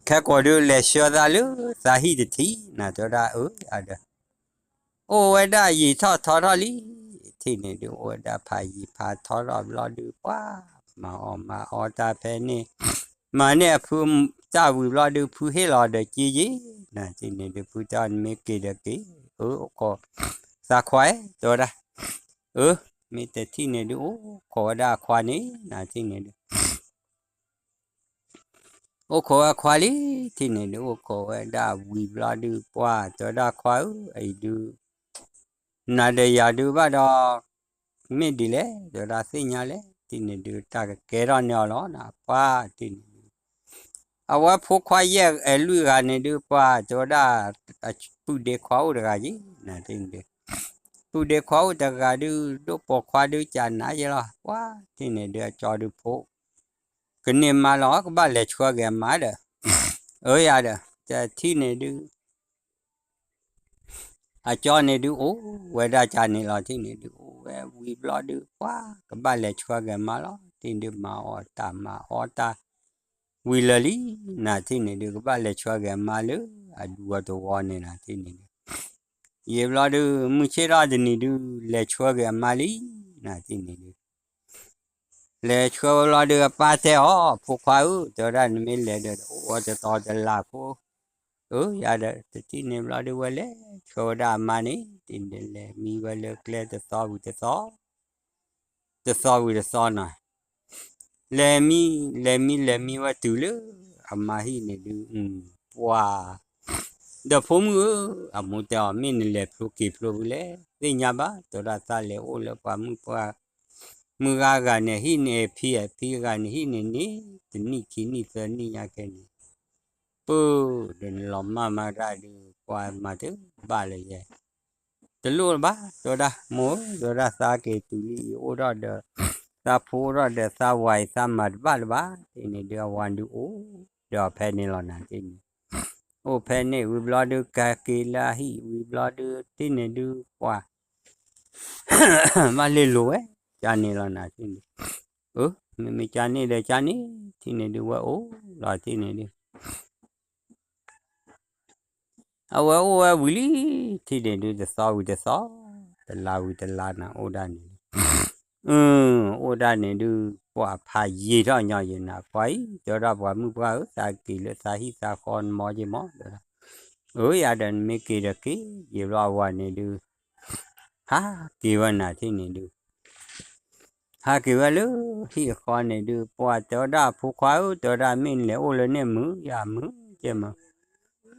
ခဲကိာ်ဒုးလဲၤဆှၢသးလၢသးဟံၣ်တထံၣ် နၤတဲဝဲဒၣ်အၢ ယၤဒီး အိၣ်ဝဲဒၣ်ယံာ်ထီၣ်ထီထီၣ်လံ ထံၣ်န့ၣ်ဒုး အိၣ်ဝဲဒၣ်ဖးယံာ်ဖးထီထီၣ်ဘျီဒုး ပှၢ်မၤအီၣ်မၤအီတၢ်ဖဲန့ၣ် မၤန့ၢ်အဖုတၢ်ဝံၤဘျီဒုး ဖုဟ့ၣ်လီၤဒီးက့ယ့ၢ် နၤထံၣ်န့ၣ်ဒုး ဖုတဲအီၤ နမ့ၢ်က့ၤဒီးက့ၤ အၢ အိၣ်ခိး သးခွါ တဲဝဲဒၣ် အၢ မ့ၢ်တထံၣ်န့ၣ်ဒုး အိၣ်ခိးဝဲဒၣ်အခွါန့ၣ် နၤထံၣ်န့ၣ်ဒုး အိၣ်ခိးဝဲခွါလံ ထံၣ်န့ၣ်ဒုး အိၣ်ခိးဝဲဒၣ်ဝံၤဘျီဒုး ပှၢ်တဲဝဲဒၣ်ခွါဧၢ အံၤဒုး နၤဒီးယၤဒုးဘၣ်ဒီး မ့ၢ်ဒ်လဲၣ် တဲဝဲဒၣ်သ့ၣ်ညါလဲၣ် ထံၣ်န့ၣ်ဒုး တၢ်ကကဲထီၣ်န့ၢ်အီၤလီၤ နၤပှၢ်ထံၣ်န့ၣ်ဒုး အဝဲဖိခွါယဲၢ်အဲလွံၢ်ဂၤန့ၣ်ဒုး ပှၢ်တဲဝဲဒၣ် ပုၢ်ဒ့ခွါအိၣ်တဂၤယ့ၢ် နၤထံၣ်န့ၣ်ဒုး ပုၢ်ဒ့ခွါအိၣ်တဂၤဒုး ဒိၣ်ပိာ်ခွါဒုးကနၤယဲၢ်လီၤ ပှၢ်ထံၣ်န့ၣ်ဒုး အကၠီဒုးဖိ ကန့ၢ်မါလီၤ ကဘၣ်လဲၤဆှၢက့ၤအမါဒီး အၢယၤဒီး တထံၣ်န့ၣ်ဒုး အကၠီန့ၣ်ဒုးအိၣ်ဝဲဒၣ်ကန့ၣ်လီၤ. ထံၣ်န့ၣ်ဒုးအိၣ်ဝဲဝံၤဘျီဒုး ပှၤကဘၣ်လဲၤဆှၢက့ၤအမါလီၤ. ထံၣ်န့ၣ်ဒုးမၤအီၣ်တၢ်မၤအီၣ်တၢ် ဝံၤလၢာ်လံ နၤထံၣ်န့ၣ်ဒုး ကဘၣ်လဲၤဆှၢက့ၤအမါလၢအဒူအသဝီန့ၣ် နၤထံၣ်န့ၣ်ဒုး ယံာ်ဘျီဒုး မုၢ်ဆ့ၣ်ထီၣ်တနံၤဒုး လဲၤဆှၢက့ၤအမါလံ နၤထံၣ်န့ၣ်ဒုး လဲၤဆှၢဝဲဘျီဒုး အပၢ်တဲအီၤ ဖိခွါဧၢ, တဲဝဲဒၣ် နမ့ၢ်လဲၤဒီး အိၣ်ဝဲတသီတလါဖိ, အၢ ယၤဒီး တထံၣ်န့ၣ်ဘျီဒုး ဝဲလဲၤဆှၢဝဲဒၣ်အမါန့ၣ် ဒ်လဲၤမံဝဲလၢကျဲတသီဝံၤတသီ တသီဝံၤတသီနီၤ, လဲၤမံ လဲၤမံ လဲၤမံဝဲတုၤလၢအမါဟံၣ်န့ၣ်ဒုး ပှၤ ဒီးဖိမုၣ်ဧၢ, အမိၢ်တဲအီၤ မ့ၢ်နလဲၤဖျိက့ၤဖျိဖုလဲၣ်, သ့ၣ်ညါဘၣ် တဲဝဲဒၣ် သးလဲၤအိၣ်လၢပှၤမုၣ်ပှၢ် မုၢ်ဂၤဂၤန့ၣ်ဟံၣ်န့ၣ် ဖံဖံဂၤန့ၣ်ဟံၣ်န့ၣ်န့ၣ် တနံၣ်ခံနံၣ်သၢနံၣ်ညါခဲန့ၣ် ပၢ်ဒီးနလီၤမၢ်မၤတၢ်ဒုး ပှၤမၤတဘၣ်လၢၤယဲ, တလိၣ်လၢၤဘၣ် တဲဝဲဒၣ် မိၢ်ဧၢ တဲဝဲဒၣ် သးက့ၤတုၤလံအံၤ အိၣ်ထီၣ်ဒီး သးဖိအိၣ်ထီၣ်ဒီး သးဝၤအံၤ သးမၤတဘၣ်လၢၤဘၣ် ထံၣ်န့ၣ်ဒုး အဝၤဒုးအိၣ်ဒီးအီၤဖဲန့ၣ်လီၤ နၤထံၣ်န့ၣ်, အိၣ်ဖဲန့ၣ်ဝံၤဘျီဒုး ကၤက့ၤလၢအဟံၣ်ဝံၤဘျီဒုး ထံၣ်န့ၣ်ဒုး ပှၤ ဘၣ်လဲၤလိာ်ဝဲ ကန့ၣ်လီၤ နၤထံၣ်န့ၣ်, အၢ မ့မ့ၢ်ကန့ၣ်ဒီးကန့ၣ် ထံၣ်န့ၣ်ဒုး ဝဲအိၣ်လီၤ ထံၣ်န့ၣ်ဒုး အဝဲအိၣ်ဝဲဝံၤလံ ထံၣ်န့ၣ်ဒုး တသီဝံၤတသီ တလါဝံၤတလါနၤ အိၣ်ဒၣ်န့ၣ်ဒုး အိၣ်ဒၣ်န့ၣ်ဒုး ပှၤဖးယံာ်ထီၣ်ညီယံာ်နၤ ပှၤအံၤ တဲဝဲဒၣ် ပှၤမုၣ်ပှၢ်ဧၢ သးက့ၤလၢသးဟံၣ်သးဃီနမီၢ်က့ၤမီၢ် တဲဝဲဒၣ်, အၢ ယၤဒီးနမ့ၢ်က့ၤဒီးက့ၤ ယံာ်ဘျီအဝၤန့ၣ်ဒုး ဟးက့ၤဝဲနၤထံၣ်န့ၣ်ဒုး ဟးက့ၤဝဲလၢဟံၣ်အဃီန့ၣ်ဒုး ပှၤတဲဝဲဒၣ် ဖိခွါဧၢ တဲဝဲဒၣ် မ့ၢ်နလဲၤအိၣ်လၢန့ၣ်မုာ် ယၤမုာ်ကဲမး,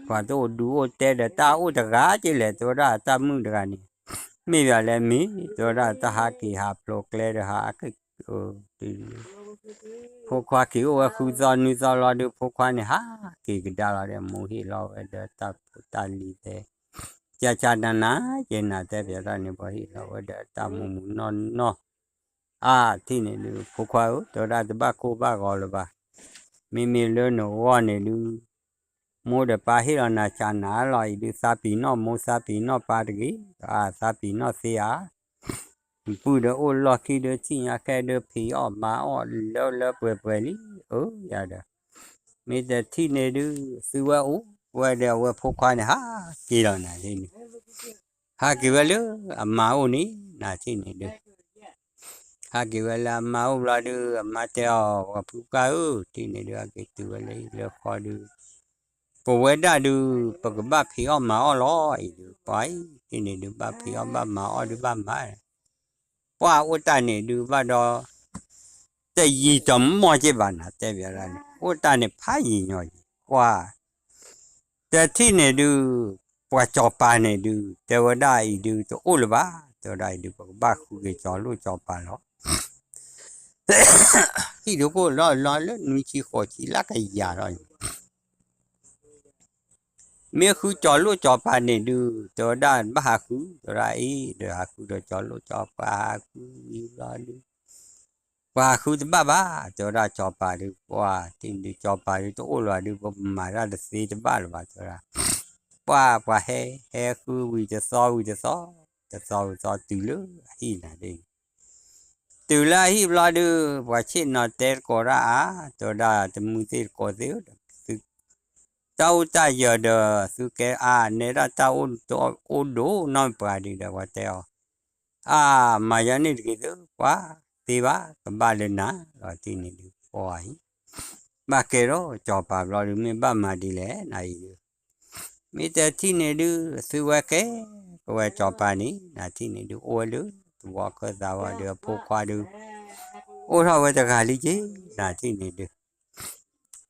ပှၤတအိၣ်ဒူအိၣ်တဲဒီးတၢ်အိၣ်တဂၤက့လဲၣ် တဲဝဲဒၣ် တၢ်မုၣ်တဂၤန့ၣ်, မ့ၢ်ယၤလဲၣ်မ့ၢ် တဲဝဲဒၣ် တၢ်ဟးက့ၤဟးဖျိးကျဲဒီးဟးက့ၤ ဖိခွါက့ၤအိၣ်ဝဲဃုသီနွံသီလီၤဒုး ဖိခွါန့ၣ်ဟးက့ၤကဒါလီၤဒီး မိၢ်ဟ့ၣ်လီၤဝဲဒီးတၢ်ဖိတၢ်လံၤသဲ ကကနနၤ ယဲနၤတဲပၠးတၢ်န့ၣ် ပှၤဟ့ၣ်လီၤဝဲဒီးတၢ်မူမူနီၢ်နီၢ် အါ ထံၣ်န့ၣ်ဒုး ဖိခွါဧၢ တဲဝဲဒၣ် တဘၣ်ကိၢ်ဘၣ်ဂီၤလၢၤဘၣ်, မ့မ့ၢ်လၢနဂီၢ်န့ၣ်ဒုး မိၢ်ဒီးပၢ်ဟ့ၣ်လီၤနၤကနၤလီၤအံၤဒုး သးပ့ၤနီၣ်မိၢ်သးပ့ၤနီၣ်ပၢ်တဂ့ၤ, အါ သးပ့ၤနီၣ်သ့ဧါ ပုၢ်ဒီးအိၣ်လီၢ်ခံဒီး ထံၣ်ညါခဲဒီးဖံးအီၣ်မၤအီၣ်လၢလၢပှဲၤပှဲၤလံ, အၢ ယၤဒီး မ့ၢ်တထံၣ်န့ၣ်ဒုး သုဝဲအိၣ်ဝဲဒီးအဝဲဖိခွါန့ၣ် ဟးက့ၤလီၤနၤန့ၣ်, ဟးက့ၤဝဲလၢအမါအိၣ်န့ၣ် နၤထံၣ်န့ၣ်ဒုး ဟးက့ၤဝဲလၢအမါအိၣ်ဘျီဒုး အမါတဲအီၤ ပှၤဖုပှၢ်ဧၢ, ထံၣ်န့ၣ်ဒုး ဟးက့ၤတုၤဝဲလၢဟံၣ်လၢဃီဒုး ပဝဲဒၣ်ဒုး ပကဘၣ်ဖံးအီၣ်မၤအီၣ်လီၤအံၤဒုး ပှၤအံၤ ထံၣ်န့ၣ်ဒုး ဘၣ်ဖံးအီၣ်ဘၣ်မၤအီၣ်ဒုးဘၣ်မၤ ပှၢ်အိၣ်တၢ်န့ၣ်ဒုးဘၣ်ဒီး တယံာ်တမီၢ်က့ဘၣ်နၤ တဲဘၣ်ဒၣ်န့ၣ် အိၣ်တၢ်န့ၣ်ဖးယံာ်ညီယံာ် ပှၢ် တထံၣ်န့ၣ်ဒုး ပှၤစီၤပၤန့ၣ်ဒုး တဲဝဲဒၣ်အံၤဒုး တအိၣ်လၢၤဘၣ် တဲဝဲဒၣ်အံၤဒုး ပကဘၣ်ဃုက့ၤစီၤလိၣ်စီၤပၤလီၤ ဟံၣ်ဒုးကအိၣ်လီၤလီၤလၢနွံဆံဃိးဆံလၢကယၤထီၣ်န့ၣ် မ့ၢ်ဃုစီၤလိၣ်စီၤပၤန့ၣ်ဒုး တဲဝဲဒၣ်ဘၣ်ဟးဃု တဲဝဲဒၣ်အံၤဒီး ဟးဃုဒီးစီၤလိၣ်စီၤပၤဟးဃုဝံၤဘျီဒုး ပှၤဟးဃုတဘၣ်ဘၣ် တဲဝဲဒၣ်စီၤပၤဒုး ပှၢ်တထံၣ်န့ၣ်ဒုး စီၤပၤဒုးတအိၣ်လၢၤဘၣ်ဒုး ပမၤတၢ်တသ့တဘၣ်လၢၤဘၣ် တဲဝဲဒၣ် ပှၢ်ပှၤဟဲ ဟဲဃုဝံၤတသီဝံၤတသီ တသီဝံၤတသီတုၤလၢအဟံၣ်နၤဒ် တုၤလၢအဟံၣ်ဘျီဒုး ပှၤဆ့ၣ်နီၤတဲသကိးတၢ်အါ တဲဝဲဒၣ်တမုာ်သ့ၣ်သကိးသ့ၣ်ဧၢ တၢ်အိၣ်တၢ်ယၢၤဒီး သုကဲအါနဲဒၣ်တၢ်အိၣ်ဒိၣ်နီၢ်ပှၤဒုးဒီး ပှၤတဲအီၤ အါ မၤယါန့ၣ်တဂ့ၤသု ပှၤသ့ဘၣ် ကဘၣ်လၢနၤလီၤ တထံၣ်န့ၣ်ဒုး ပှၤအံၤ ဘၣ်ကဲထီၣ်စီၤပၤဘျီဒုး မ့ၢ်ဘၣ်မၤဒ်လဲၣ် နၤအံၤဒုး မ့ၢ်တထံၣ်န့ၣ်ဒုး သုဝဲကဲ ကဝဲစီၤပၤန့ၣ် နၤထံၣ်န့ၣ်ဒုး အိၣ်ဝဲလၢ သဝီခၢၣ်သးဝါဒုး အဖိခွါဒုး အိၣ်ထီၣ်ဝဲတဂၤလံက့ နၤထံၣ်န့ၣ်ဒုး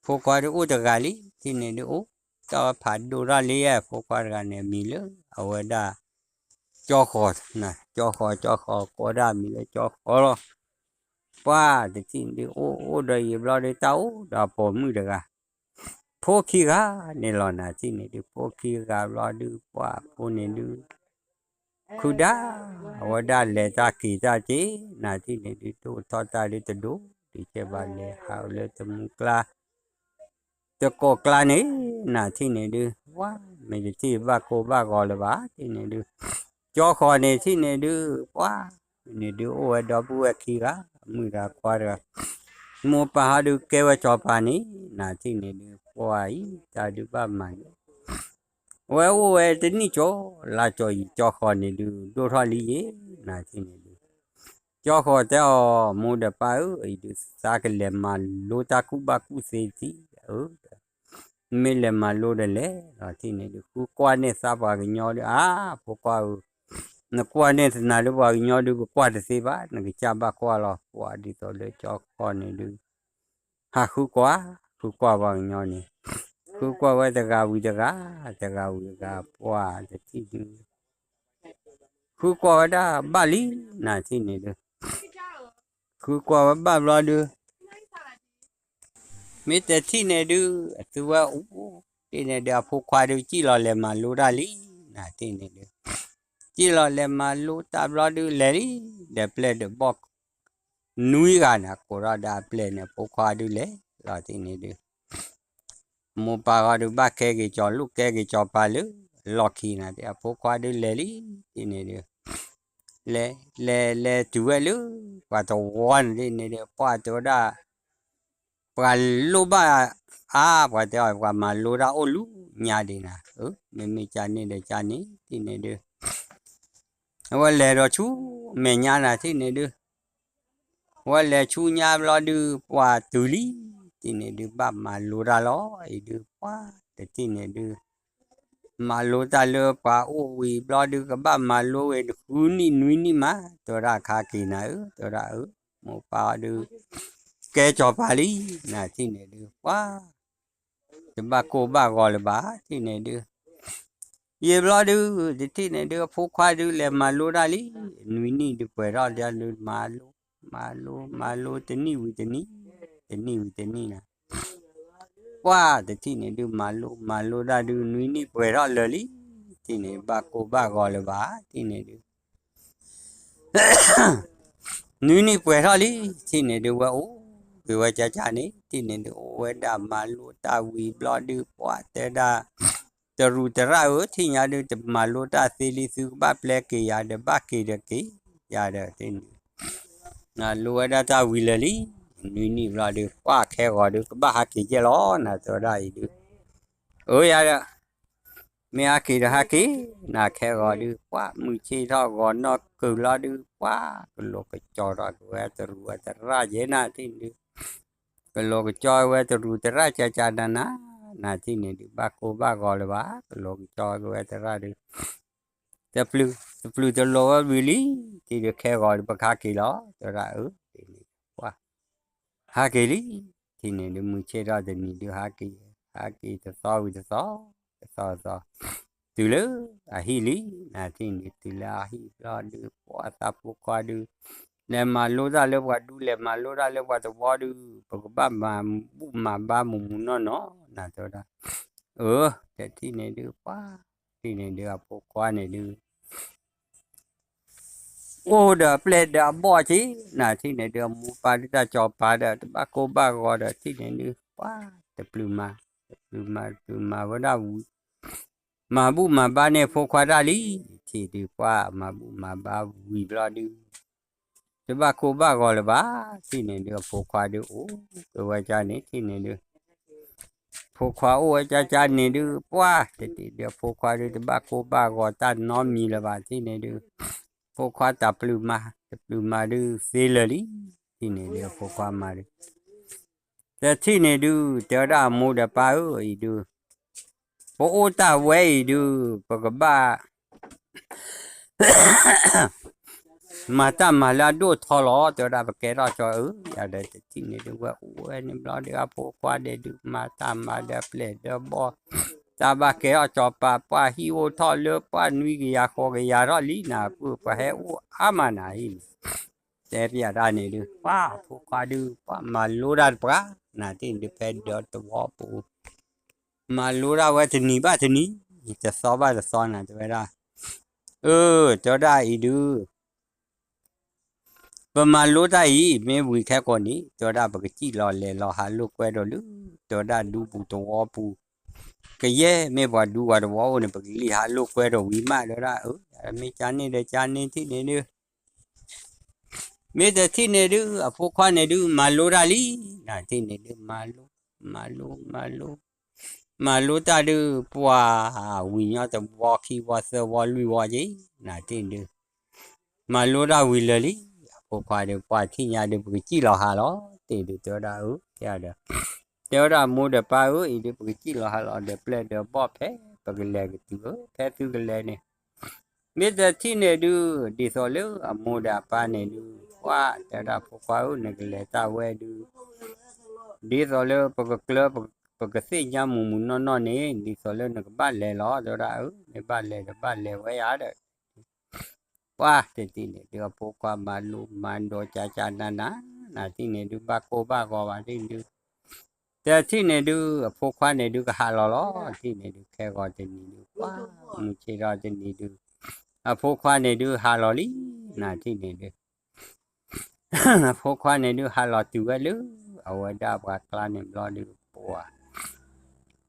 ဖိခွါဒုးအိၣ်တဂၤလံ ထံၣ်န့ၣ်ဒုးအိၣ် တၢ်ဝဲဖးဒိၣ်ထီၣ်လံ ဖိခွါတဂၤန့ၣ် အမံၤလၢ အဝဲဒၣ် ကၠီဃီၤ ကၠီဃီၤ ကၠီဃီၤ ကိးဒၣ်မံၤလၢကၠီဃီၤလီၤ ပှၢ်တထံၣ်န့ၣ်ဒုး အိၣ်အိၣ်ဒီးယံာ်ဘျီဒုး တၢ်အိၣ်ဒီးပိာ်မုၣ်တဂၤ ဖိခံဂၤန့ၣ်လီၤ နၤထံၣ်န့ၣ်ဒုး ဖိခံဂၤဘျီဒုး ပှၢ်ဖိန့ၣ်ဒုး ခုဒၣ် အဝဲဒၣ်လဲၤတၢ်က့ၤတၢ်က့ၤ နၤထံၣ်န့ၣ်ဒုး တအိၣ်ထီၣ်တၢ်ဒုးတဒိၣ် ဒုးကဲဘၣ်လဲၤဟးလၢတမူကျါ တကိးကျါန့ၣ် နၤထံၣ်န့ၣ်ဒုး ပှၤ မ့ၢ်တထံၣ်ဘၣ်ကိၢ်ဘၣ်ဂီၤလၢၤဘၣ် ထံၣ်န့ၣ်ဒုး ကၠီဃီၤန့ၣ်ထံၣ်န့ၣ်ဒုး ပှၤ မ့ၢ်န့ၣ်ဒုးအိၣ်ဝဲဒီပုၢ်ဝဲၢ်ခံဂၤ မုၣ်တဂၤခွါတဂၤ မိၢ်ပၢ်ဟီဒုးကဲဝဲစီၤပၤန့ၣ် နၤထံၣ်န့ၣ်ဒုး ပှၤအံၤ တၢ်ဒုးဘၣ်မၤန့ၣ် အဝဲအိၣ်ဝဲတနံၣ်ကၠီ လါကၠီအံၤ ကၠီဃီၤန့ၣ်ဒုး ဒိၣ်ထီၣ်လံယဲ နၤထံၣ်န့ၣ်ဒုး ကၠီဃီၤတဲအီၤ မိၢ်ဒီးပၢ်ဧၢ အံၤဒုးသးကလဲၤမၤလိတၢ်ကူၣ်ဘၣ်ကူၣ်သ့တထံၣ် မ့ၢ်လဲၤမၤလိဒီးလဲၤလီၤထံၣ်န့ၣ်ဒုး ဃုကွၢ်န့ၢ်သးပှၤကညီဒုး အါ ဖိခွါဧၢ နကွၢ်န့ၢ်သနာ်လၢပှၤကညီဒုး ကကွၢ်တသ့ဘၣ် နကစၢ်ဘၣ်ကွၢ်လီၤ ပှၤဒ်သိးလၢကၠီဃီၤန့ၣ်ဒုး ဟးဃုကွၢ် ဃုကွၢ်ပှၤကညီန့ၣ် ဃုကွၢ်ဝဲတဂၤဝံၤတဂၤ တဂၤဝံၤတဂၤ ပှၤတထံၣ်ဒုး ဃုကွၢ်ဝဲဒၣ်ဘၣ်လံ နၤထံၣ်န့ၣ်ဒုး ဃုကွၢ်ဝဲဘၣ်ဘျီဒုး မ့ၢ်တထံၣ်န့ၣ်ဒုး အသုဝဲအိၣ် ထံၣ်န့ၣ်ဒုး အဖိခွါဒုး စံၣ်လီၤလဲၤမၤလိတၢ်လံ နၤထံၣ်န့ၣ်ဒုး စံၣ်လီၤလဲၤမၤလိတၢ်ဘျီဒုး လဲၤလံ ဒီးပျဲၢ်ဒီးဘီၣ် နွံဂၤန့ၣ် ကိးထီၣ်ဒီးအပျဲၢ်န့ၣ် အဖိခွါဒုးလဲၤလီၤထံၣ်န့ၣ်ဒုး မိၢ်ပၢ်ဃီဒုး ဘၣ်ကဲက့ၤကၠီၤလိၣ် ကဲက့ၤကၠီၤပၤလၢ လီၢ်ခံန့ၣ် အဖိခွါဒုးလဲၤလံ ထံၣ်န့ၣ်ဒုး လဲၤ လဲၤ လဲၤတုၤဝဲလၢ ပှၤတဝီန့ၣ်ဒ်န့ၣ်ဒီး ပှၤတဲဝဲဒၣ် ပှၤလိၣ်ဘၣ် အါ ပှၤတဲအီၤ ပှၤမၤလိတၢ်အိၣ်လူၤညါဒံးနၤ မ့မ့ၢ်ကန့ၣ်ဒီးကန့ၣ် ထံၣ်န့ၣ်ဒုး အဝဲလဲၤဒီးဆူမဲာ်ညါနၤ ထံၣ်န့ၣ်ဒုး အဝဲလဲၤဆူညါဘျီဒုး ပှၤတုၤလံ ထံၣ်န့ၣ်ဒုး ဘၣ်မၤလိတၢ်လီၤ အံၤဒုး ပှၤတထံၣ်န့ၣ်ဒုး မၤလိတၢ်လၢပှၤအိၣ်ဝံၤဘျီဒုး ကဘၣ်မၤလိဝဲဃုနံၣ်နွံနံၣ်မး တဲဝဲဒၣ်ခါက့ၤနၤဧၢ တဲဝဲဒၣ်ဧၢ မိၢ်ပၢ်ဒုး ကဲကၠီၤပၤလံ နၤထံၣ်န့ၣ်ဒုး ပှၤ တဘၣ်ကိၢ်ဘၣ်ဂီၤလၢၤဘၣ် ထံၣ်န့ၣ်ဒုး ယံာ်ဘျီဒုး တထံၣ်န့ၣ်ဒုး အဖိခွါဒုး လဲၤမၤလိတၢ်လံ နွံနံၣ်ဒုးပှဲၤထီၣ်ဒုး မၤလိ မၤလိ မၤလိ တနံၣ်ဝံၤတနံၣ် တနံၣ်ဝံၤတနံၣ်နၤ ပှၤတထံၣ်န့ၣ်ဒုး မၤလိ မၤလိတၢ်ဒုး နွံနံၣ်ပှဲၤထီၣ်လၢာ်လံ ထံၣ်န့ၣ် ဘၣ်ကိၢ်ဘၣ်ဂီၤလၢၤဘၣ် ထံၣ်န့ၣ်ဒုး နွံနံၣ်ပှဲၤထီၣ်လံ ထံၣ်န့ၣ်ဒုး ဝဲအိၣ်က့ၤဝဲကၠၢ်ကၠၢ်န့ၣ် ထံၣ်န့ၣ်ဒုး အိၣ်ဝဲဒၣ်မၤလိတၢ်ဝံၤဘျီဒုး ပှၤတဲဒၣ် တရူးတရၣ်ဧၢ ထံၣ်ညါဒုး တမၤလိတၢ်သ့လံ သုကဘၣ်ပျဲက့ၤယၤဒီး ဘၣ်က့ၤဒီးက့ၤယၤဒီး ထံၣ်န့ၣ် နၤလိဝဲဒၣ်တၢ်ဝံၤလၢာ်လံ နွံနံၣ်ဘျီဒုး ပှၤခဲဂီၤဒုး ကဘၣ်ဟးက့ၤယဲၢ်လီၤ နၤတဲဝဲဒၣ်အံၤဒုး အၢ ယၤဒီး မ့ၢ်ဟးက့ၤဒီးဟးက့ၤ နၤခဲဂီၤဒုး ပှၤမုၢ်ဆ့ၣ်ထီၣ်ဂီၤနီၢ်ကုၤလီၤဒုး ပှၤကလိၤကကၠီထီၣ်က့ၤဝဲတရူးတရၣ်ယဲၢ်နၤ ထံၣ်န့ၣ်ဒုး ကလိၤကကၠီဝဲတရူးတရၣ်ကၠၢ်ကၠၢ်နၤနၤ နၤထံၣ်န့ၣ်ဒုး ဘၣ်ကိၢ်ဘၣ်ဂီၤလၢၤဘၣ် ကလိၤကကၠီက့ၤဝဲတရၣ်ဒုး တပျုး တပျုးတလိၤဝဲဝံၤလံ ထံၣ်ဒုးခဲဂီၤဒုး ပကဟးက့ၤလီၤ တဲဝဲဒၣ်အၢ ထံၣ်န့ၣ် ပှၤ ဟးက့ၤလံ ထံၣ်န့ၣ်ဒုး မုၢ်ဆ့ၣ်ထီၣ်တနံၤဒုး ဟးက့ၤ ဟးက့ၤတသီဝံၤတသီ တသီတသီ တုၤလၢအဟံၣ်လံ နၤထံၣ်န့ၣ်ဒုး တုၤလၢအဟံၣ်ဘျီဒုး ပှၤသးဖိခွါဒုး လဲၤမၤလိတၢ်လၢပှၤဒူ လဲၤမၤလိတၢ်လၢပှၤသဝီဒုး ပကဘၣ်မၤဘူၣ်မၤဘါမုၢ်မုၢ်နီၢ်နီၢ် နၤတဲဝဲဒၣ် အၢ တထံၣ်န့ၣ်ဒုး ပှၤ ထံၣ်န့ၣ်ဒုး အဖိခွါန့ၣ်ဒုး အိၣ်ဒီးအပျဲၢ်ဒီးအဘီၣ်က့ၤ နၤထံၣ်န့ၣ်ဒုး အမိၢ်ပၢ်ဒုးတၢ်ကၠီၤပၤဒီး တဘၣ်ကိၢ်ဘၣ်ဂီၤဒီး ထံၣ်န့ၣ်ဒုး ပှၤ တပျုးမၤ တပျုးမၤ တပျုးမၤဝဲဒၣ်ဝံၤ မၤဘူၣ်မၤဘါန့ၢ်ဖိခွါတၢ်လံ ထံၣ်ဒုး ပှၤမၤဘူၣ်မၤဘါဝံၤဘျီဒုး တဘၣ်ကိၢ်ဘၣ်ဂီၤလၢၤဘၣ် ထံၣ်န့ၣ်ဒုး အဖိခွါဒုး အိၣ်က့ၤဝဲကၠၢ်န့ၣ် ထံၣ်န့ၣ်ဒုး ဖိခွါအိၣ်ဝဲကၠၢ်ကၠၢ်န့ၣ်ဒုး ပှၤ တထံၣ်ဒုး အဖိခွါဒုး တဘၣ်ကိၢ်ဘၣ်ဂီၤတၢ်နီတမံၤလၢၤဘၣ် ထံၣ်န့ၣ်ဒုး ဖိခွါတၢ်ပျုၢ်မၤ တပျုၢ်မၤဒုးသ့လၢာ်လံ ထံၣ်န့ၣ်ဒုး အဖိခွါမၤဒုး တထံၣ်န့ၣ်ဒုး တဲဝဲဒၣ်အမိၢ်ဒီးပၢ်ဧၢ အံၤဒုး ပအိၣ်တၢ်ဝဲအံၤဒုး ပကဘၣ် မၤတၢ်မၤလၢအဒိၣ်ထီလီၤ တဲဝဲဒၣ် ပကဲထီၣ်ကၠီအၢ ယၤဒီးတထံၣ်န့ၣ်ဒုး ဝဲအိၣ်ဝဲန့ၣ်ဘျီဒုး အဖိခွါဒဲးဒုး မၤတၢ်မၤဒီးအပျဲၢ်ဒီးဘီၣ် တၢ်ဘၣ်ကဲထီၣ်ကၠီၤပၤ ပှၤဟံၣ်အိၣ်ထီၣ်လၢပှၤနွံကယၤဃိးကယၤထီၣ်လံနၤ ပှၤဟဲအိၣ်အါမးနၤဟံၣ်န့ၣ် တဲပျးတၢ်န့ၣ်ဒုး ပှၤအဖိခွါဒုး ပှၤမၤလိတၢ်တပှၤ နၤထံၣ်န့ၣ်ဒုး ဖဲဒီးသဝီပူၤ မၤလိတၢ်ဝဲတနံၤဘၣ်တနံၤ တသီဘၣ်တသီနၤ တဲဝဲဒၣ် အၢ တဲဝဲဒၣ်အံၤဒုး ပမၤလိတၢ်အံၤ မ့ၢ်ဝံၤခဲကိာ်န့ၣ် တဲဝဲဒၣ် ပကစံၣ်လီၤလဲၤလီၤဟးလိာ်ကွဲဒီးလၢ တဲဝဲဒၣ် ဒူပူၤသဝီပူၤ, ကယဲၢ်မ့ၢ်ပှၤဒူပှၤသဝီအိၣ်န့ၣ် ပကလံၣ်ဟးလိာ်ကွဲဒီးဝံၤမး တဲဝဲဒၣ်. မ့ၢ်ကန့ၣ်ဒီးကန့ၣ်ထံၣ်န့ၣ်ဒုး မ့ၢ်တထံၣ်န့ၣ်ဒုး အဖိခွါန့ၣ်ဒုး မၤလိတၢ်လံ, နထံၣ်န့ၣ်ဒုး မၤလိ, မၤလိ, မၤလိ, မၤလိတၢ်ဒုး ပှၤဝံၤညီတဝီခံဝီသၢဝီလွံၢ်ဝီက့ၤ, နထံၣ်န့ၣ်ဒုး မၤလိတၢ်ဝံၤလၢာ်လံ, အဖိခွါဒုး ပှၤထံၣ်ညါဒုး ပကစံၣ်လီၤဟးလီၤ, တ့ၢ်ဒုး တဲဝဲဒၣ်ဧၢ, တဲဝဲဒၣ် တဲဝဲဒၣ် မိၢ်ဒီးပၢ်ဧၢ, အံၤဒုး ပကစံၣ်လီၤဟးလီၤ ဒီးပျဲၢ်ဒီးဘီၣ်ဖဲ ပကလဲၤကတုၤဧၢ, ဖဲသုကလဲၤန့ၣ် မ့ၢ်တထံၣ်န့ၣ်ဒုး ဒ်သိးလၢအမိၢ်ဒီးအပၢ်န့ၣ်ဒုး ပှၤတဲဝဲဒၣ် ဖိခွါဧၢ, နကလဲၤတၢ်ဝဲဒုး ဒ်သိးလၢပကကျၢ ပကသ့ၣ်ညါမုၢ်မုၢ်နီၢ်နီၢ်န့ၣ် ဒ်သိးလၢနကဘၣ်လဲၤလီၤ, တဲဝဲဒၣ်ဧၢ, မ့ၢ်ဘၣ်လဲၤဒီးဘၣ်လဲၤဝဲယၤဒီး ပှၤတထံၣ်န့ၣ်ဒုး အဖိခွါမၤလိမၤဒိးကၢ်ကၢ်နးနး, နထံၣ်န့ၣ်ဒုး ဘၣ်ကိၢ်ဘၣ်ဂီၤဘၣ်ဒုး တထံၣ်န့ၣ်ဒုး အဖိခွါန့ၣ်ဒုး ကဟးလီၤလီၤ, ထံၣ်န့ၣ်ဒုး ခဲဂီၤတနံၤဒုး ပှၤ မုၢ်ဆ့ၣ်ထီၣ်တနံၤဒုး အဖိခွါန့ၣ်ဒုး ဟးလီၤလံ, နထံၣ်န့ၣ်ဒုး အဖိခွါန့ၣ်ဒုး ဟးလီၤတုၤဝဲလၢ အဝဲဒၣ်ပှၤကျါန့ၣ်ဘျီဒုး ပှၤ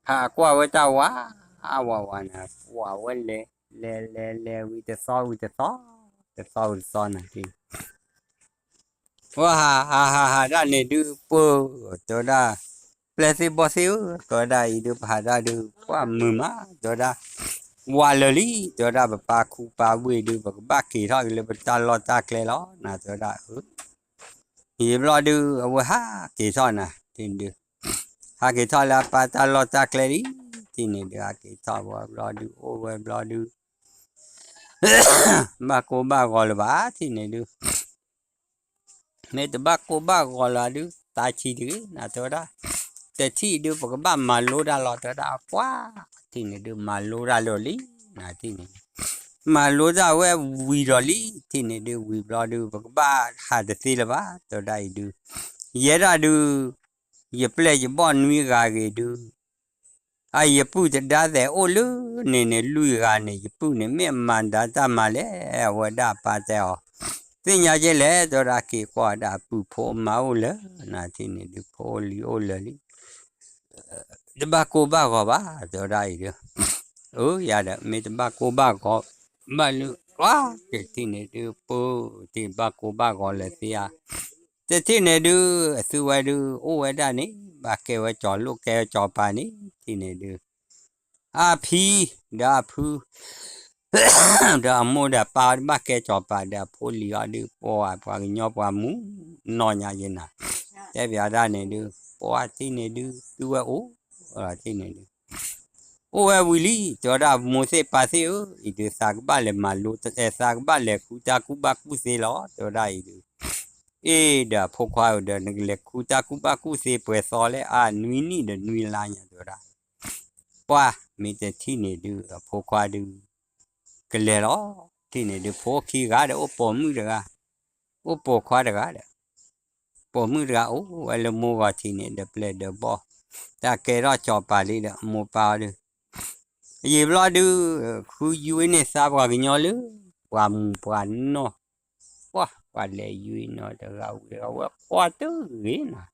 ဟးကွၢ်ဝဲတၢ်ဝး ဝးဝးနၤ ပှၤဝဲလဲၤ လဲၤလဲၤလဲၤဝံၤတသီဝံၤတသီ တသီဝံၤတသီနၤ ဝဲဟးဟးဟးဟးဒၣ်န့ၣ်ဒုး ပၢၢ် တဲဝဲဒၣ် ပျဲၢ်သ့ၣ်ဘီၣ်သ့ၣ်ဧၢ, တဲဝဲဒၣ်အံၤဒုး ပဟးဒၣ်ဒုး ပှၤမုာ်မး တဲဝဲဒၣ် ဝးလၢာ်လံ, တဲဝဲဒၣ် ပပာ်ခူပာ်ဝ့ၢ်ဒုး ပကဘၣ်က့ၤထီၣ်က့ၤလၢပတၢ်လီၢ်တၢ်ကျဲလီၤ နၤ တဲဝဲဒၣ်ဧၢ, ယံာ်ဘျီဒုး အဝဲဟးက့ၤထီၣ်နၤ ထံၣ်ဒုး ဟးက့ၤထီၣ်လၢအပၢ်တၢ်လီၢ်တၢ်ကျဲလံ, ထံၣ်န့ၣ်ဒုး ဟးက့ၤထီၣ်ဝဲဘျီဒုး အိၣ်ဝဲဘျီဒုး ဘၣ်ကိၢ်ဘၣ်ဂီၤလၢၤဘၣ် ထံၣ်န့ၣ်ဒုး မ့ၢ်တဘၣ်ကိၢ်ဘၣ်ဂီၤလၢၤဒုး သးဆံးတဂ့ၤ နၤ တဲဝဲဒၣ်, တထံၣ်ဒုး ပကဘၣ်မၤလိတၢ်လီၤ တဲဝဲဒၣ် ပှၤ ထံၣ်န့ၣ်ဒုး မၤလိတၢ်လၢာ်လံ, နၤ ထံၣ်န့ၣ် မၤလိတၢ်ဝဲဝံၤဒီးလံ, ထံၣ်န့ၣ်ဒုး ဝံၤဘျီဒုး ပကဘၣ်ဟးတသ့လၢၤဘၣ် တဲဝဲဒၣ်အံၤဒုး, ယဲဒၣ်ဒုး ယပျဲၢ်ယဘီၣ်နွံဂၤဂ့ၤဒုး အယပုၢ်တဒါသဲးအိၣ်လၢန့ၣ်န့ၣ် လွံၢ်ဂၤန့ၣ် ယပုၢ်န့ၣ် မ့ၢ်အမၤဒါတၢ်မၤလဲၣ်, အဝဲဒၣ်အပၢ်တဲအီၤ, သ့ၣ်ညါက့လဲၣ် တဲဝဲဒၣ် က့ၤကွၢ်ဝဲဒၣ်အပုၢ်ဖိအမါအိၣ်လၢာ်, နၤ ထံၣ်န့ၣ်ဒုး ဖိလံၤအိၣ်လၢာ်လံ တဘၣ်ကိၢ်ဘၣ်ဂီၤဘၣ် တဲဝဲဒၣ်အံၤဒုး, အၢ ယၤဒီး မ့ၢ်တဘၣ်ကိၢ်ဘၣ်ဂီၤဘၣ်လၢၤ, ပှၤ တထံၣ်န့ၣ်ဒုး ပၢၢ် တဘၣ်ကိၢ်ဘၣ်ဂီၤလၢၤသ့ဧါ, တထံၣ်န့ၣ်ဒုး အသုဝဲဒုး အိၣ်ဝဲဒၣ်န့ၣ် ဘၣ်ကဲဝဲကၠီၤလိၣ်ကဲဝဲကၠီၤပၤန့ၣ် ထံၣ်န့ၣ်ဒုး အဖံ ဒီးအဖု ဒီးအမိၢ်ဒီးပၢ် ဘၣ်ကဲကၠီၤပၤဒီးအဖိလံၤအီၤဒုး ပှၤပှၤကညီပှၤမူနီၢ်ညါယဲနၤ, တဲပၠးဒၣ်န့ၣ်ဒုး ပှၤထံၣ်န့ၣ်ဒုး သုဝဲအိၣ် ထံၣ်န့ၣ်ဒုး အိၣ်ဝဲဝံၤလံ တဲဝဲဒၣ်မိၢ်သ့ၣ်ပၢ်သ့ၣ်ဧၢ, အံၤဒုးသးကဘၣ်လဲၤမၤလိ သးကဘၣ်လဲၤခူတၢ်ကူၣ်ဘၣ်ကူၣ်သ့လီၤ တဲဝဲဒၣ်အံၤဒုး, အ့ၣ်ဒီးအဖိခွါဧၢဒီး နကလဲၤခူတၢ်ကူၣ်ဘၣ်ကူၣ်သ့ပှဲၤသီလဲၣ် အါနွံနံၣ်ဒီးနွံလါညါ တဲဝဲဒၣ် ပှၤမ့ၢ်တထံၣ်န့ၣ်ဒုး အဖိခွါဒုး ကလဲၤလီၤ, ထံၣ်န့ၣ်ဒုး ဖိခံဂၤဒီး အိၣ်ပိာ်မုၣ်တဂၤ, အိၣ်ပိာ်ခွါတဂၤဒီး, ပိာ်မုၣ်တဂၤအိၣ်ဝဲလၢမိၢ်ဂီၤထံးန့ၣ် ဒီးပျဲၢ်ဒီးဘီၣ်, တၢ်ကဲထီၣ်ကၠီၤပၤလံဒီး အမိၢ်ပၢ်အီၤဒုး, ယံာ်ဘျီဒုး ဃုယွ့န့ၢ်သါပှၤကညီလၢ ပှၤမူးပှၤနီၢ်, ပှၤ ပှၤလဲၤယွ့နီၢ်တဂၤဝံၤတဂၤ ဝဲကွၢ်တဂ့ၤနၤ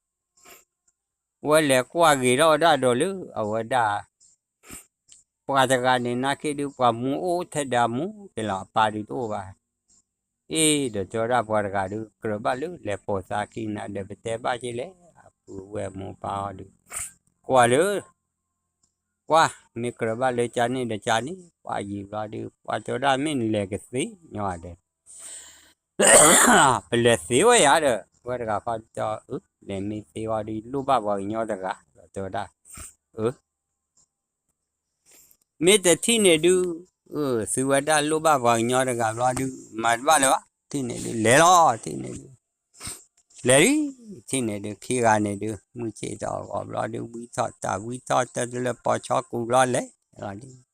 ဝဲလဲၤကွၢ်ဂ့ၤထီၣ်ဝဲဒၣ်ဒီးလၢအဝဲဒၣ် ပှၤတဂၤန့ၣ် နာ်က့ဒုး ပှၤမူအိၣ်ထဲဒၣ်မူက့ၤလီၤ အပၢ်ဒုးတအိၣ်ဘၣ်. အ့ၣ်ဒီးတဲဝဲဒၣ်ပှၤတဂၤဒုး ကြၢးဘၣ်လၢလဲၤပိာ်သးခံနၤဒီး ပတဲဘၣ်က့ၤလဲၣ် အပုၢ်ဝဲၢ်မိၢ်ပၢ်အီၤဒုး ကွၢ်လၢ ကွၢ် မ့ၢ်ကြၢးဘၣ်လၢကန့ၣ်ဒီးကန့ၣ် ပှၤယံာ်ဘျီဒုး ပှၤတဲဝဲဒၣ်မ့ၢ်နလဲၤကသ့ညီဒီး ပလဲၤသ့ဝဲယၤဒီး ဝဲတဂၤဃီဒီး အၢ လဲၤမ့ၢ်သ့ဝဲဒီး လိၣ်ဘၣ်ပှၤကညီတဂၤ ဒီးတဲဝဲဒၣ် အၢ မ့ၢ်တထံၣ်န့ၣ်ဒုး သုဝဲဒၣ်လိၣ်ဘၣ်ပှၤကညီတဂၤဘျီဒုး မၤတဘၣ်လၢၤဘၣ် ထံၣ်န့ၣ်ဒုး လဲၤလီၤ ထံၣ်န့ၣ်ဒုး လဲၤလံ ထံၣ်န့ၣ်ဒုး ခံဂၤန့ၣ်ဒုး မုၢ်ဆ့ၣ်ထီၣ်အဂီၢ်ဘျီဒုး ဝံထီၣ်တၢ်ဝံထီၣ်တၢ်လၢပီၤဆီကူၤဘျီလဲၤလီၤဒုး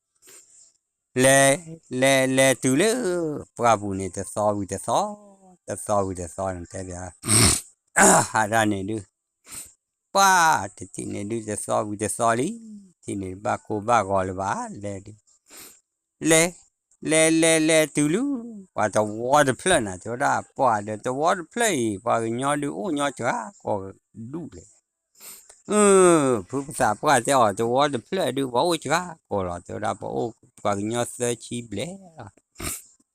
လဲၤ လဲၤ လဲၤတုၤလၢ ပှၢ်ပူၤန့ၣ် တသီဝံၤတသီ တသီဝံၤတသီန့ၣ် တဲပၠး ဟးဒၣ်န့ၣ်ဒုး ပှၢ်တထံၣ်န့ၣ်ဒုး တသီဝံၤတသီလံ ထံၣ်န့ၣ်ဘၣ်ကိၢ်ဘၣ်ဂီၤလၢၤဘၣ် လဲၤဒုး လဲၤ လဲၤ လဲၤ လဲၤတုၤလၢ ပှၤတဝီတဖျၢၣ်နၤ တဲဝဲဒၣ် ပှၤဒီးတဝီတဖျၢၣ်အံၤ ပှၤကညီဒုးအိၣ်ညီစှၤကိးဒူၣ်လဲၣ်. ဖုပသးပှၢ်တဲအီၤ တဝီတဖျၢၣ်ဒုး ပှၤအိၣ်စှၤကိးလီၤ တဲဝဲဒၣ် ပှၤအိၣ်ပှၤကညီသၢဆံဘျဲၣ်လီၤ.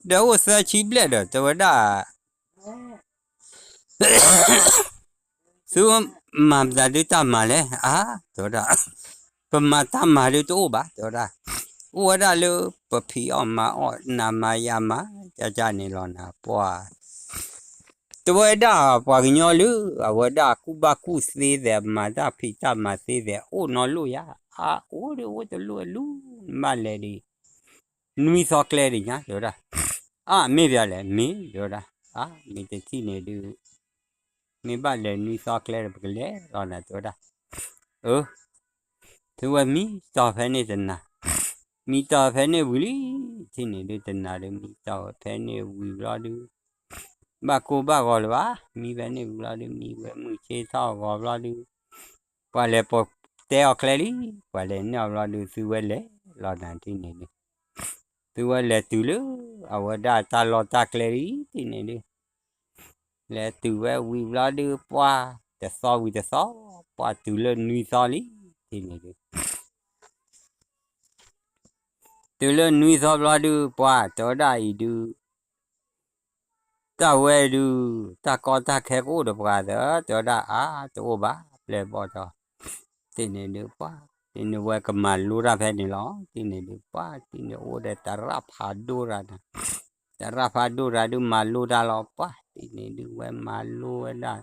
ဒီးအိၣ်သၢဆံဘျဲၣ်ဒီး တဲဝဲဒၣ် သုမၤမတၤဒုးတၢ်မၤလဲၣ် အါ တဲဝဲဒၣ် ပမၤတၢ်မၤဒုးတအိၣ်ဘၣ် တဲဝဲဒၣ် အိၣ်ဝဲဒၣ်လၢပဖံးအီၣ်မၤအီၣ် နးမၤယၤမၤ ကၢ်ကၢ်န့ၣ်လီၤနၤ ပှၤ တဲဝဲဒၣ်ပှၤကညီလၢ အဝဲဒၣ်ကူၣ်ဘၣ်ကူၣ်သ့သ့ၣ် မၤတၢ်ဖံးတၢ်မၤသ့သ့ၣ် အိၣ်နီလိၣ်ယၤ အအိၣ်ဒုးအိၣ်တလိၣ်အလူၤ နဘၣ်လဲၤဒံး နွံသီကျဲဒံးညါ တဲဝဲဒၣ် အါ မ့ၢ်ပျဲလဲၣ် မ့ၢ် တဲဝဲဒၣ် အါ မ့ၢ်တထံၣ်န့ၣ်ဒုး မ့ၢ်ဘၣ်လဲၤနွံသီကျဲဒီး ပကလဲၤလီၤနၤ တဲဝဲဒၣ် အၢ သုဝဲမံတီၤဖဲန့ၣ်တနၤ မံတီၤဖဲန့ၣ်ဝံၤလံ ထံၣ်န့ၣ်ဒုးတနၤဒုး မံတီၤဖဲန့ၣ်ဝံၤဘျီဒုး ဘၣ်ကိၢ်ဘၣ်ဂီၤလၢၤဘၣ် မံဖဲန့ၣ်ဝံၤဘျီဒုး မံဝဲမုၢ်ဆ့ၣ်ထီၣ်ဂီၤဘျီဒုး ပှၤလဲၤပိာ်တဲအီၤကျဲလံ ပှၤလဲၤနဲၣ်အီၤဘျီဒုး သုဝဲလဲၤလီၤနၤ ထံၣ်န့ၣ်ဒုး သုဝဲလဲၤတုၤလၢ အဝဲဒၣ်တၢ်လီၢ်တၢ်ကျဲလံ ထံၣ်န့ၣ်ဒုး လဲၤတုၤဝဲဝံၤဘျီဒုး ပှၤ တသီဝံၤတသီ ပှၤတုၤလၢနွံသီလံ ထံၣ်န့ၣ်ဒုး တုၤလၢနွံသီဘျီဒုး ပှၤတဲဝဲဒၣ်အံၤဒုး တၢ်ဝဲဒုး တၢ်ကီတၢ်ခဲကအိၣ်ဒီးပှၤသၢ တဲဝဲဒၣ်အါ တအိၣ်ဘၣ် ပျဲၢ်ဘီၣ်ဒီး ထံၣ်န့ၣ်ဒုး ပှၤ ထံၣ်န့ၣ်ဝဲကမၤလိတၢ်ဖဲန့ၣ်လီၤ ထံၣ်န့ၣ်ဒုး ပှၤ ထံၣ်န့ၣ်အိၣ်ဒီးတရၣ်ဖးဒိၣ်ရၤနၤ တရၣ်ဖးဒိၣ်ရၤဒုးမၤလိတၢ်လီၤ ပှၤ ထံၣ်န့ၣ်ဒုးဝဲမၤလိဝဲဒၣ်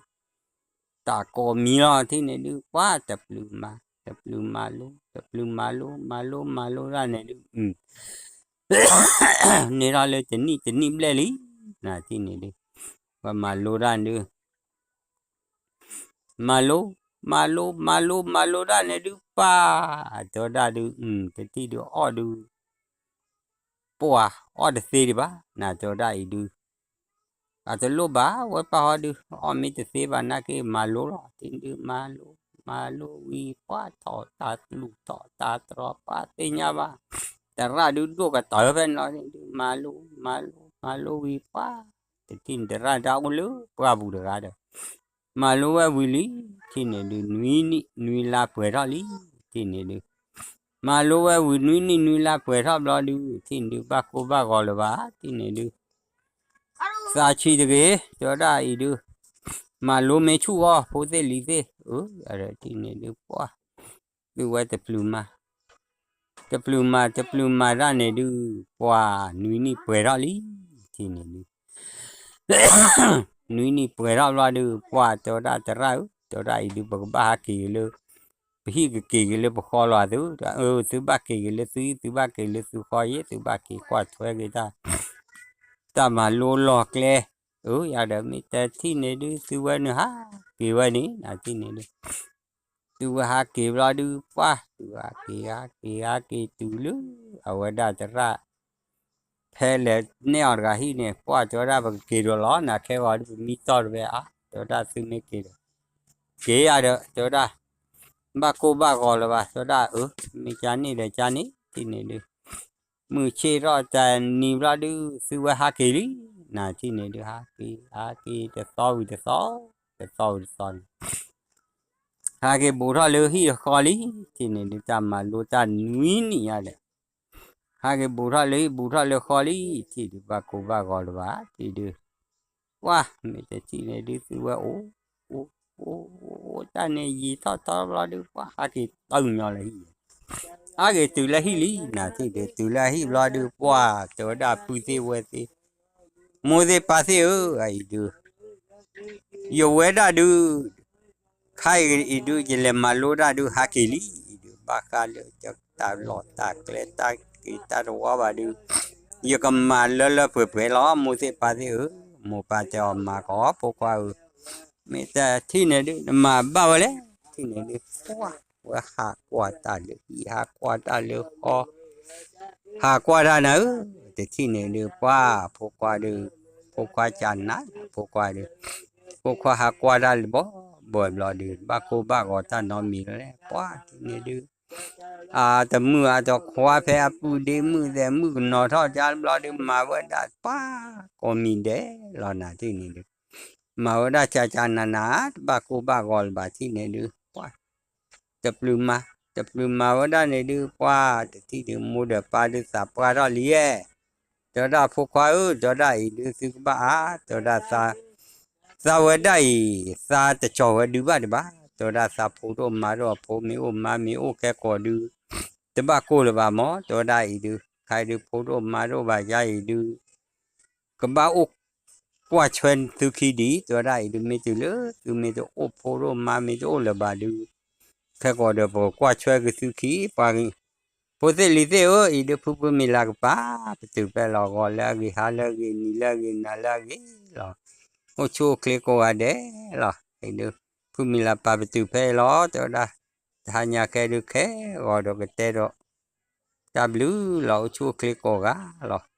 တၢ်ကိးမံၤလီၤ ထံၣ်န့ၣ်ဒုး ပှၤ တပျုၤမၤ တပျုၤမၤလိ တပျုၤမၤလိ မၤလိ မၤလိတၢ်န့ၣ်ဒုး န့ၢ်ထီၣ်လၢတနံၣ်တနံၣ်ဘျဲၣ်လံ နၤ ထံၣ်န့ၣ်ဒုး ပှၤမၤလိတၢ်ဒုး မၤလိ မၤလိ မၤလိ မၤလိတၢ်န့ၣ်ဒုး ပှၤ တဲဝဲဒၣ်ဒုး တထံၣ်ဒုးအီၣ်ဒုး ပှၤ အီၣ်တသ့ဒံးဘၣ် နၤ တဲဝဲဒၣ်အံၤဒုး အတလိၣ်ဘၣ် ဝဲပၢ်ဟီဒုး အီၣ်မ့ၢ်တသ့ဘၣ် နာ်က့ မၤလိလီၤ ထံၣ်န့ၣ်ဒုး မၤလိ မၤလိဝံၤ ပှၤ ထီၣ်တၢ်လူၢ်ထီၣ်တၢ်တြီၤ ပှၤသ့ၣ်ညါဘၣ် တရၣ်ဒုးဒိၣ်ကတၢၢ်ဖဲန့ၣ်လီၤ ထံၣ်န့ၣ်ဒုး မၤလိ မၤလိ မၤလိဝံၤ ပှၤ တထံၣ်န့ၣ်တရၣ်တၢ်အိၣ်လၢပှၢ်ပူၤတဂၤဒီး မၤလိဝဲဝံၤလံ ထံၣ်န့ၣ်ဒုး နွံနံၣ်နွံလါပှဲၤထီၣ်လံ ထံၣ်န့ၣ်ဒုး မၤလိဝဲဝံၤနွံနံၣ်နွံလါပှဲၤထီၣ်ဘျီဒုး ထံၣ်န့ၣ်ဒုး ဘၣ်ကိၢ်ဘၣ်ဂီၤလၢၤဘၣ် ထံၣ်န့ၣ်ဒုး သးဆံးတဂ့ၤ တဲဝဲဒၣ်အံၤဒုး မၤလိမ့ၢ်ဆူၣ်ဂီၢ် ဖိသ့ၣ်လံၤသ့ၣ် အၢ ထံၣ်န့ၣ်ဒုး ပှၤ သုဝဲတပျုၤမၤ တပျုၤမၤ တပျုၤမၤတၢ်န့ၣ်ဒုး ပှၤ နွံနံၣ်ပှဲၤထီၣ်လံ ထံၣ်န့ၣ်ဒုး နွံနံၣ်ပှဲၤထီၣ်ဘျီဒုး ပှၤ တဲဝဲဒၣ်တရၣ်ဧၢ တဲဝဲဒၣ်အံၤဒုး ပကဘၣ်ဟးက့ၤက့ၤလၢ ပဟံၣ်ကက့ၤက့ၤလၢပဃီလီၤသု အၢ သုဘၣ်က့ၤက့ၤလၢသုဟံၣ် သုဘၣ်က့ၤလၢသုဃီယ့ၣ် သုဘၣ်က့ၤကွၢ်ထွဲက့ၤတၢ် တၢ်မၤလိလီၢ်ကျဲ အၢ ယၤဒီးမ့ၢ်တထံၣ်န့ၣ်ဒုး သုဝဲနုာ်ဟးက့ၤဝဲန့ၣ် နၤထံၣ်န့ၣ်ဒုး သုဝဲဟးက့ၤဘျီဒုး ပှၤ သုဝဲဟးက့ၤ ဟးက့ၤ ဟးက့ၤတုၤလၢ အဝဲဒၣ်တရၣ် ဖဲလဲၤနဲၣ်အီၤတဂၤဟံၣ်န့ၣ် ပှၤ တဲဝဲဒၣ် ပကက့ၤဒီးလီၤ နၤခဲဂီၤဒုး ပမံတီၢ်တဝဲအါ တဲဝဲဒၣ် သုမ့ၢ်က့ၤဒီး က့ၤယၤဒီး တဲဝဲဒၣ် ဘၣ်ကိၢ်ဘၣ်ဂီၤလၢၤဘၣ် တဲဝဲဒၣ် အၢ မ့ၢ်ကန့ၣ်ဒီးကန့ၣ် ထံၣ်န့ၣ်ဒုး မုၢ်ဆ့ၣ်ထီၣ်တနံၤဘျီဒုး သုဝဲဟးက့ၤလံ နၤထံၣ်န့ၣ်ဒုး ဟးက့ၤ ဟးက့ၤ တသီဝံၤတသီ တသီဝံၤတသီန့ၣ် ဟးက့ၤဘူးထီၣ်လၢဟံၣ်ဃီလံ ထံၣ်န့ၣ်ဒုး တၢ်မၤလိတၢ်နွံနံၣ်ညါဒီး ဟးက့ၤဘူးထီၣ်လၢဟံၣ် ဘူးထီၣ်လၢဃီလံ ထံၣ်ဒုး ဘၣ်ကိၢ်ဘၣ်ဂီၤလၢၤဘၣ် ထံၣ်ဒုး ပှၤ မ့ၢ်တထံၣ်န့ၣ်ဒုး သုဝဲအိၣ် အိၣ် အိၣ် အိၣ် တၢ်န့ၣ်ယံာ်ထီၣ်ထီဘျီဒုး ပှၤ ဟးက့ၤတုၤညီလၢဟံၣ် ဟးက့ၤတုၤလၢဟံၣ်လံ နၤထံၣ်ဒုး တုၤလၢဟံၣ်ဘျီဒုး ပှၤ တဲဝဲဒၣ် ပုၢ်သ့ၣ်ဝဲၢ်သ့ၣ် မိၢ်သ့ၣ်ပၢ်သ့ၣ်ဧၢ အံၤဒုး ယဝဲဒၣ်ဒုး ခါအံၤဒုး ယလဲၤမၤလိတၢ်ဒုး ဟးက့ၤလံ အံၤဒုး ဘၣ်ဃးလၢတၢ်လီၢ်တၢ်ကျဲ တၢ်က့ၤတၢ်တဝီဘၣ်ဒုး ယကမၤလၢလၢပှဲၤပှဲၤလီၤ မိၢ်သ့ၣ်ပၢ်သ့ၣ်ဧၢ မိၢ်ပၢ်တဲအီၤမၤကီး ဖိခွါဧၢ မ့ၢ်တထံၣ်န့ၣ်ဒုး နမၤဘၣ်ဝဲလဲၣ် ထံၣ်န့ၣ်ဒုး ပှၤ ဝဲဟးကွၢ်တၢ်လၢဟံၣ် ဟးကွၢ်တၢ်လၢဃီ ဟးကွၢ်တၢ်နၤဧၢ တထံၣ်န့ၣ်ဒုး ပှၤ ဖိခွါဒုး ဖိခွါကနၤ ဖိခွါဒုး ဖိခွါဟးကွၢ်တၢ်လၢဘီဘီဘျီဒုး ဘၣ်ကိၢ်ဘၣ်ဂီၤတၢ်နီတမံၤလၢၤ ပှၤထံၣ်န့ၣ်ဒုး အတမုာ်အတခွါ ဖဲအပုၢ်ဒ့မုၣ်သဲးမုၣ်ကနီၤထီၣ်ကါတဘျီဒုး မၤဝဲဒၣ်ပှၤကိးမံၤဒဲးလီၤ နၤတ့ၢ်န့ၣ်ဒုး မၤဝဲဒၣ်ကၢ်ကၢ်နးနး တဘၣ်ကိၢ်ဘၣ်ဂီၤလၢၤဘၣ် ထံၣ်န့ၣ်ဒုး ပှၤ တပျုာ်မၤ တပျုာ်မၤဝဲဒၣ်န့ၣ်ဒုး ပှၤတထံၣ်ဒုး မိၢ်ဒီးပၢ်ဒုးသးပှၢ်ထီၣ်လံဧါ တဲဝဲဒၣ်ဖိခွါဧၢ တဲဝဲဒၣ်အံၤဒုး သုကဘၣ်အါ တဲဝဲဒၣ် သးဝဲဒၣ်အံၤ သးတကီၤဝဲဒုးဘၣ်တဘၣ် တဲဝဲဒၣ် သးဖိတအိၣ်မါတအိၣ် ဖိမ့ၢ်အိၣ်မါမ့ၢ်အိၣ်ခဲကိာ်ဒုး တဘၣ်ကိၢ်လၢၤဘၣ်မၢ် တဲဝဲဒၣ်အံၤဒုး ခဲအံၤဒုး ဖိတအိၣ်မါတအိၣ်ဘၣ် ယါအံၤဒုး ကဘၣ်အိၣ်ကွၢ်ဆွဲသုခံဒံး တဲဝဲဒၣ်အံၤဒုး မ့ၢ်တုၤလၢ သုမ့ၢ်တအိၣ်ဖိတအိၣ်မါမ့ၢ်တအိၣ်လၢၤဘၣ်ဒုး ခဲကိာ်ဒီးပကွၢ်ဆွဲကသုခံ ပှၤ ဖိသ့ၣ်လံၤသ့ၣ်ဧၢ အံၤဒုး ဖုဖုမံၤလၤကပၤပတုာ်ဖဲလီၤ ဂီၤလၢအဂ့ၤ ဟါလၢအဂ့ၤ နံၤလၢအဂ့ၤ နၤလၢအဂ့ၤလီၤ အိၣ်ဆူၣ်အိၣ်ချ့ကိးဂၤဒဲးလီၤ အံၤဒုး ဖုမံၤလၤပၤပတုာ်ဖဲအံၤလီၤ တဲဝဲဒၣ် တဟါညါခဲဒုးခဲဂီၤဒီးကတဲဒီး တၢ်ဘျုးလီၤ အိၣ်ဆူၣ်အိၣ်ချ့ကိးဂၤလီၤ